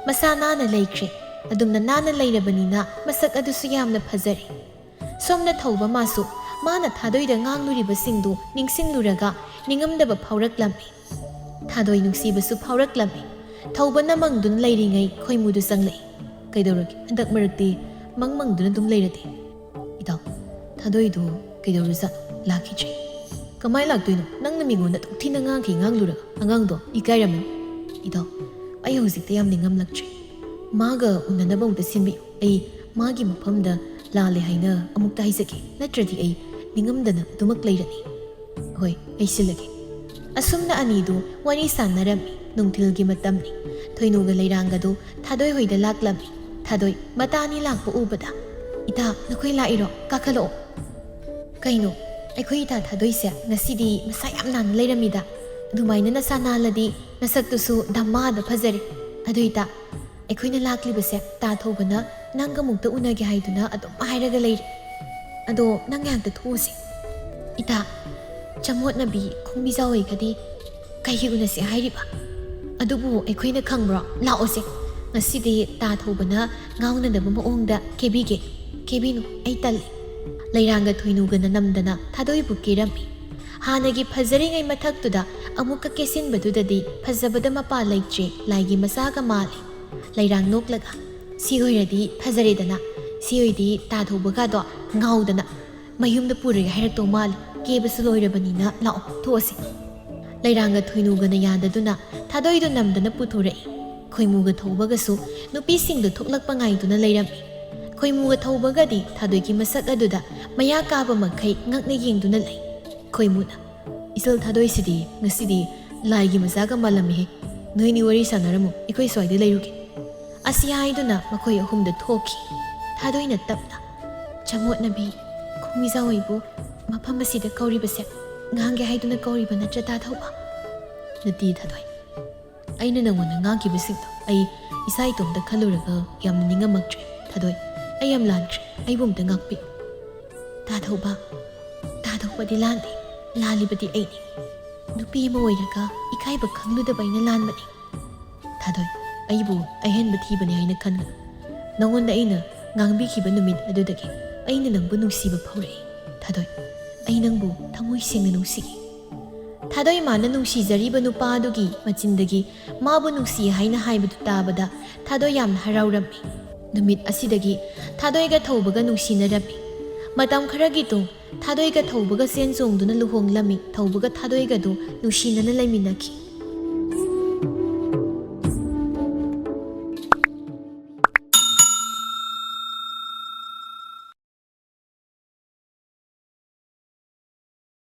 ꯃꯁꯥ ꯅꯥꯟꯅ ꯂꯩꯈ꯭ꯔꯦ꯫ ꯑꯗꯨꯝꯅ ꯅꯥꯟꯅ ꯂꯩꯔꯕꯅꯤꯅ ꯃꯁꯛ ꯑꯗꯨꯁꯨ ꯌꯥꯝꯅ ꯐꯖꯔꯦ꯫ ꯁꯣꯝꯗ ꯊꯧꯕ ꯃꯥꯁꯨ ꯃꯥꯅ ꯊꯥꯗꯣꯏꯗ ꯉꯥꯡꯂꯨꯔꯤꯕꯁꯤꯡꯗꯨ ꯅꯤꯡꯁꯤꯡꯂꯨꯔꯒ ꯅꯤꯡꯉꯝꯗꯕ ꯐꯥꯎꯔꯛꯂꯝꯃꯤ꯫ ꯊꯥꯗꯣꯏ ꯅꯨꯡꯁꯤꯕꯁꯨ ꯐꯥꯎꯔꯛꯂꯝꯃꯤ꯫ ꯊꯧꯕꯅ ꯃꯪꯗꯨꯅ ꯂꯩꯔꯤꯉꯩ ꯈꯣꯏꯃꯨꯗꯨ ꯆꯪꯂꯛꯏ꯫ "ꯀꯩꯗꯧꯔꯒꯦ? ꯍꯟꯗꯛ ꯃꯔꯛꯇꯤ ꯃꯪ ꯃꯪꯗꯨꯅ ꯑꯗꯨꯝ ꯂꯩꯔꯗꯤ?" "ꯏꯇꯥꯎ, ꯊꯥꯗꯣꯏꯗꯨ ꯀꯩꯗꯧꯔꯖꯥꯠꯅꯣ? ꯂꯥꯛꯈꯤꯗ꯭ꯔꯦ꯫" "ꯀꯃꯥꯏ ꯂꯥꯛꯇꯣꯏꯅꯣ? ꯅꯪꯅ ꯃꯤꯉꯣꯟꯗ ꯑꯗꯨꯛ ꯊꯤꯅ ꯉꯥꯡꯈꯤ ꯉꯥꯡꯂꯨꯔꯒ꯫ ꯑꯉꯥꯡꯗꯣ ꯏꯀꯥꯏꯔꯝꯃꯅꯤ꯫" "ꯏꯇꯥꯎ, ꯑꯩ ꯍꯧꯖꯤꯛꯇ ꯌꯥꯝ ꯅꯤꯡꯉꯝꯂꯛꯇ꯭ꯔꯦ꯫ ꯃꯥꯒ ꯎꯅꯅꯕ ꯑꯃꯨꯛꯇ ꯁꯤꯟꯕꯤꯌꯨ꯫ ꯑꯩ ꯃꯥꯒꯤ ꯃꯐꯝꯗ ꯂꯥꯜꯂꯦ ꯍꯥꯏꯅ ꯑꯃꯨꯛꯇ ꯍꯥꯏꯖꯒꯦ꯫ ꯅꯠꯇ꯭ꯔꯗꯤ ꯑꯩ ꯅꯤꯡꯉꯝꯗꯅ ꯑꯗꯨꯃꯛ ꯂꯩꯔꯅꯤ꯫" "ꯍꯣꯏ, ꯑꯩ ꯁꯤꯜꯂꯒꯦ꯫" ꯑꯁꯨꯝꯅ ꯑꯅꯤꯗꯨ ꯋꯥꯔꯤ ꯁꯥꯟꯅꯔꯝꯃꯤ꯫ ꯅꯨꯡꯊꯤꯜꯒꯤ ꯃꯇꯝꯅꯤ꯫ ꯊꯣꯏꯅꯨꯒ ꯂꯩꯔꯥꯡꯒꯗꯨ ꯊꯥꯗꯣꯏ ꯍꯣꯏꯗ ꯂꯥꯛꯂꯝꯃꯤ꯫ ꯊꯥꯗꯣꯏ ꯃꯇꯥ ꯑꯅꯤ ꯂꯥꯛꯄ ꯎꯕꯗ, "ꯏꯇꯥ, ꯅꯈꯣꯏ ꯂꯥꯛꯏꯔꯣ? ꯀꯥꯈꯠꯂꯛꯑꯣ꯫" "ꯀꯩꯅꯣ, ꯑꯩꯈꯣꯏ ꯏꯇꯥ ꯊꯥꯗꯣꯏꯁꯦ ꯉꯁꯤꯗꯤ ꯃꯁꯥ ꯌꯥꯝ ꯅꯥꯟꯅ ꯂꯩꯔꯝꯃꯤꯗ꯫ ꯑꯗꯨꯃꯥꯏꯅ ꯅꯁꯥ ꯅꯥꯜꯂꯗꯤ ꯅꯁꯛꯇꯨꯁꯨ ꯗꯃꯥꯗ ꯐꯖꯔꯦ꯫ ꯑꯗꯨ ꯏꯇꯥ, ꯑꯩꯈꯣꯏꯅ ꯂꯥꯛꯂꯤꯕꯁꯦ ꯇꯥ ꯊꯧꯕꯅ ꯅꯪꯒ ꯑꯃꯨꯛꯇ ꯎꯅꯒꯦ ꯍꯥꯏꯗꯨꯅ ꯑꯗꯨꯝ ꯍꯥꯏꯔꯒ ꯂꯩꯔꯦ꯫ ꯑꯗꯣ ꯅꯪ ꯉꯥꯏꯍꯥꯛꯇ ꯊꯣꯛꯎꯁꯦ꯫" "ꯏꯇꯥ, ꯆꯃꯣꯠꯅꯕꯤ ꯈꯣꯡꯕꯤꯖꯥꯎ ꯑꯣꯏꯒꯗꯤ ꯀꯩꯒꯤ ꯎꯅꯁꯦ ꯍꯥꯏꯔꯤꯕ? ꯑꯗꯨꯕꯨ ꯑꯩꯈꯣꯏꯅ ꯈꯪꯕ꯭ꯔꯣ? ꯂꯥꯛꯑꯣꯁꯦ꯫ ꯉꯁꯤꯗꯤ ꯇꯥ ꯊꯧꯕꯅ ꯉꯥꯎꯅꯗꯕ ꯃꯑꯣꯡꯗ ꯀꯦꯕꯤꯒꯦ꯫" "ꯀꯦꯕꯤꯅꯨ, ꯑꯩ ꯇꯜꯂꯤ꯫" ꯂꯩꯔꯥꯡꯒ ꯊꯣꯏꯅꯨꯒꯅ ꯅꯝꯗꯅ ꯊꯥꯗꯣꯏꯕꯨ ꯀꯦꯔꯝꯃꯤ꯫ ꯍꯥꯟꯅꯒꯤ ꯐꯖꯔꯤꯉꯩ ꯃꯊꯛꯇꯨꯗ ꯑꯃꯨꯛꯀ ꯀꯦꯁꯤꯟꯕꯗꯨꯗꯗꯤ ꯐꯖꯕꯗ ꯃꯄꯥ ꯂꯩꯇ꯭ꯔꯦ, ꯂꯥꯏꯒꯤ ꯃꯆꯥꯒ ꯃꯥꯜꯂꯦ꯫ ꯂꯩꯔꯥꯡ ꯅꯣꯛꯂꯒ, "ꯁꯤ ꯑꯣꯏꯔꯗꯤ ꯐꯖꯔꯦꯗꯅ, ꯁꯤ ꯑꯣꯏꯗꯤ ꯇꯥ ꯊꯧꯕꯒꯗꯣ ꯉꯥꯎꯗꯅ ꯃꯌꯨꯝꯗ ꯄꯨꯔꯒꯦ ꯍꯥꯏꯔꯛꯇꯧ ꯃꯥꯜꯂꯤ꯫ ꯀꯦꯕꯁꯨ ꯂꯣꯏꯔꯕꯅꯤꯅ ꯂꯥꯛꯑꯣ, ꯊꯣꯛꯑꯁꯤ꯫" ꯂꯩꯔꯥꯡꯒ ꯊꯣꯏꯅꯨꯒꯅ ꯌꯥꯗꯗꯨꯅ ꯊꯥꯗꯣꯏꯗꯨ ꯅꯝꯗꯅ ꯄꯨꯊꯣꯔꯛꯏ꯫ ꯈꯣꯏꯃꯨꯒ ꯊꯧꯕꯒꯁꯨ ꯅꯨꯄꯤꯁꯤꯡꯗꯨ ꯊꯣꯛꯂꯛꯄ ꯉꯥꯏꯗꯨꯅ ꯂꯩꯔꯝꯃꯤ꯫ ꯈꯣꯏꯃꯨꯒ ꯊꯧꯕꯒꯗꯤ ꯊꯥꯗꯣꯏꯒꯤ ꯃꯁꯛ ꯑꯗꯨꯗ ꯃꯌꯥ ꯀꯥꯕ ꯃꯈꯩ ꯉꯛꯅ ꯌꯦꯡꯗꯨꯅ ꯂꯩ꯫ ꯈꯣꯏꯃꯨꯅ, "ꯏꯆꯜ ꯊꯥꯗꯣꯏꯁꯤꯗꯤ ꯉꯁꯤꯗꯤ ꯂꯥꯏꯒꯤ ꯃꯆꯥꯒ ꯃꯥꯜꯂꯝꯃꯤꯍꯦ꯫ ꯅꯣꯏꯅꯤ ꯋꯥꯔꯤ ꯁꯥꯟꯅꯔꯝꯃꯨ, ꯑꯩꯈꯣꯏ ꯁ꯭ꯋꯥꯏꯗ ꯂꯩꯔꯨꯒꯦ"꯫ ꯑꯁꯤ ꯍꯥꯏꯗꯨꯅ ꯃꯈꯣꯏ ꯑꯍꯨꯝꯗ ꯊꯣꯛꯈꯤ꯫ ꯊꯥꯗꯣꯏꯅ ꯇꯞꯅ, "ꯆꯃꯣꯠꯅꯕꯤ, ꯈꯣꯡꯃꯤꯖꯥꯎ ꯍꯣꯏꯕꯨ ꯃꯐꯝ ꯑꯁꯤꯗ ꯀꯧꯔꯤꯕꯁꯦ ꯉꯥꯡꯒꯦ ꯍꯥꯏꯗꯨꯅ ꯀꯧꯔꯤꯕ ꯅꯠꯇ꯭ꯔ, ꯇꯥ ꯊꯧꯕ?" "ꯅꯠꯇꯦ ꯊꯥꯗꯣꯏ, ꯑꯩꯅ ꯅꯉꯣꯟꯗ ꯉꯥꯡꯈꯤꯕꯁꯤꯡꯗꯣ ꯑꯩ ꯏꯁꯥ ꯏꯇꯣꯝꯇ ꯈꯜꯂꯨꯔꯒ ꯌꯥꯝꯅ ꯅꯤꯡꯉꯝꯃꯛꯇ꯭ꯔꯦ꯫ ꯊꯥꯗꯣꯏ, ꯑꯩ ꯌꯥꯝ ꯂꯥꯟꯈ꯭ꯔꯦ, ꯑꯩꯕꯨ ꯑꯝꯇ ꯉꯥꯛꯄꯤꯌꯨ"꯫ "ꯇꯥ ꯊꯧꯕ, ꯇꯥ ꯊꯧꯕꯗꯤ ꯂꯥꯟꯗꯦ, ꯂꯥꯜꯂꯤꯕꯗꯤ ꯑꯩꯅꯤ꯫ ꯅꯨꯄꯤ ꯑꯃ ꯑꯣꯏꯔꯒ ꯏꯀꯥꯏꯕ ꯈꯪꯂꯨꯗꯕ ꯑꯩꯅ ꯂꯥꯟꯕꯅꯤ꯫ ꯊꯥꯗꯣꯏ, ꯑꯩꯕꯨ ꯑꯍꯦꯟꯕ ꯊꯤꯕꯅꯤ ꯍꯥꯏꯅ ꯈꯟꯒꯅꯨ꯫ ꯅꯉꯣꯟꯗ ꯑꯩꯅ ꯉꯥꯡꯕꯤꯈꯤꯕ ꯅꯨꯃꯤꯠ ꯑꯗꯨꯗꯒꯤ ꯑꯩꯅ ꯅꯪꯕꯨ ꯅꯨꯡꯁꯤꯕ ꯐꯥꯎꯔꯛꯏ꯫ ꯊꯥꯗꯣꯏ, ꯑꯩ ꯅꯪꯕꯨ ꯊꯃꯣꯏ ꯁꯦꯡꯅ ꯅꯨꯡꯁꯤꯏ"꯫ ꯊꯥꯗꯣꯏ ꯃꯥꯅ ꯅꯨꯡꯁꯤꯖꯔꯤꯕ ꯅꯨꯄꯥ ꯑꯗꯨꯒꯤ ꯃꯆꯤꯟꯗꯒꯤ ꯃꯥꯕꯨ ꯅꯨꯡꯁꯤ ꯍꯥꯏꯅ ꯍꯥꯏꯕꯗꯨ ꯇꯥꯕꯗ ꯊꯥꯗꯣꯏ ꯌꯥꯝꯅ ꯍꯔꯥꯎꯔꯝꯃꯤ꯫ ꯅꯨꯃꯤꯠ ꯑꯁꯤꯗꯒꯤ ꯊꯥꯗꯣꯏꯒ ꯊꯧꯕꯒ ꯅꯨꯡꯁꯤꯅꯔꯝꯃꯤ꯫ ꯃꯇꯝ ꯈꯔꯒꯤ ꯇꯨꯡ ꯊꯥꯗꯣꯏꯒ ꯊꯧꯕꯒ ꯆꯦꯟ ꯆꯣꯡꯗꯨꯅ ꯂꯨꯍꯣꯡꯂꯝꯃꯤ꯫ ꯊꯧꯕꯒ ꯊꯥꯗꯣꯏꯒꯗꯨ ꯅꯨꯡꯁꯤꯅꯅ ꯂꯩꯃꯤꯟꯅꯈꯤ꯫